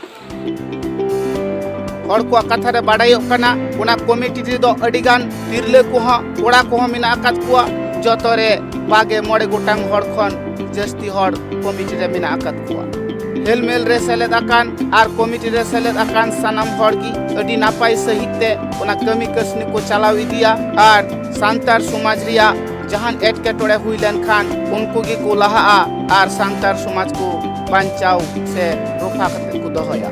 ᱦᱚᱲ ᱠᱚᱣᱟᱜ ᱠᱟᱛᱷᱟ ᱨᱮ ᱵᱟᱰᱟᱭᱚᱜ ᱠᱟᱱᱟ, ᱚᱱᱟ ᱠᱚᱢᱤᱴᱤ ᱨᱮᱫᱚ ᱟᱹᱰᱤ ᱜᱟᱱ ᱛᱤᱨᱞᱟᱹ ᱠᱚᱦᱚᱸ, ᱠᱚᱲᱟ ᱠᱚᱦᱚᱸ ᱢᱮᱱᱟᱜ ᱟᱠᱟᱫ ᱠᱚᱣᱟ᱾ ᱡᱚᱛᱚ ᱨᱮ ᱵᱟᱜᱮ ᱢᱚᱬᱮ ᱜᱚᱴᱟᱝ ᱦᱚᱲ ᱠᱷᱚᱱ ᱡᱟᱹᱥᱛᱤ ᱦᱚᱲ ᱠᱚᱢᱤᱴᱤ ᱨᱮ ᱢᱮᱱᱟᱜ ᱟᱠᱟᱫ ᱠᱚᱣᱟ᱾ ᱦᱮᱞᱢᱮᱞ ᱨᱮ ᱥᱮᱞᱮᱫ ᱟᱠᱟᱱ ᱟᱨ ᱠᱚᱢᱤᱴᱤ ᱨᱮ ᱥᱮᱞᱮᱫ ᱟᱠᱟᱱ ᱥᱟᱱᱟᱢ ᱦᱚᱲ ᱜᱮ ᱟᱹᱰᱤ ᱱᱟᱯᱟᱭ ᱥᱟᱹᱦᱤᱡ ᱛᱮ ᱚᱱᱟ ᱠᱟᱹᱢᱤ ᱠᱟᱹᱥᱱᱤ ᱠᱚ ᱪᱟᱞᱟᱣ ᱤᱫᱤᱭᱟ ᱟᱨ ᱥᱟᱱᱛᱟᱲ ᱥᱚᱢᱟᱡᱽ ᱨᱮᱭᱟᱜ ᱡᱟᱦᱟᱱ ᱮᱴᱠᱮᱴᱚᱬᱮ ᱦᱩᱭ ᱞᱮᱱᱠᱷᱟᱱ ᱩᱱᱠᱩ ᱜᱮᱠᱚ ᱞᱟᱦᱟᱜᱼᱟ ᱟᱨ ᱥᱟᱱᱛᱟᱲ ᱥᱚᱢᱟᱡᱽ ᱠᱚ ᱵᱟᱧᱪᱟᱣ ᱥᱮ ᱨᱚᱯᱷᱟ ᱠᱟᱛᱮ ᱠᱚ ᱫᱚᱦᱚᱭᱟ᱾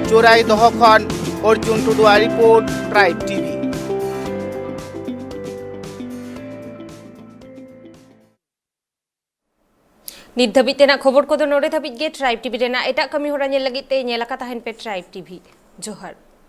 ᱪᱳᱨᱟᱭ ᱫᱚᱦᱚ ᱠᱷᱚᱱ ᱚᱨᱡᱩᱱ ᱴᱩᱰᱩᱣᱟᱜ ᱨᱤᱯᱳᱨᱴ, ᱴᱨᱟᱭᱤᱵᱽ ᱴᱤᱵᱷᱤ᱾ ᱱᱤᱛ ᱫᱷᱟᱹᱵᱤᱡ ᱛᱮᱱᱟᱜ ᱠᱷᱚᱵᱚᱨ ᱠᱚᱫᱚ ᱱᱚᱰᱮ ᱫᱷᱟᱹᱵᱤᱡ ᱜᱮ᱾ ᱴᱨᱟᱭᱤᱵᱽ ᱴᱤᱵᱷᱤ ᱨᱮᱱᱟᱜ ᱮᱴᱟᱜ ᱠᱟᱹᱢᱤ ᱦᱚᱨᱟ ᱧᱮᱞ ᱞᱟᱹᱜᱤᱫ ᱛᱮ ᱧᱮᱞ ᱟᱠᱟ ᱛᱟᱦᱮᱱ ᱯᱮ ᱴᱨᱟᱭᱤᱵᱽ ᱴᱤᱵᱷᱤ᱾ ᱡᱚᱦᱟᱨ᱾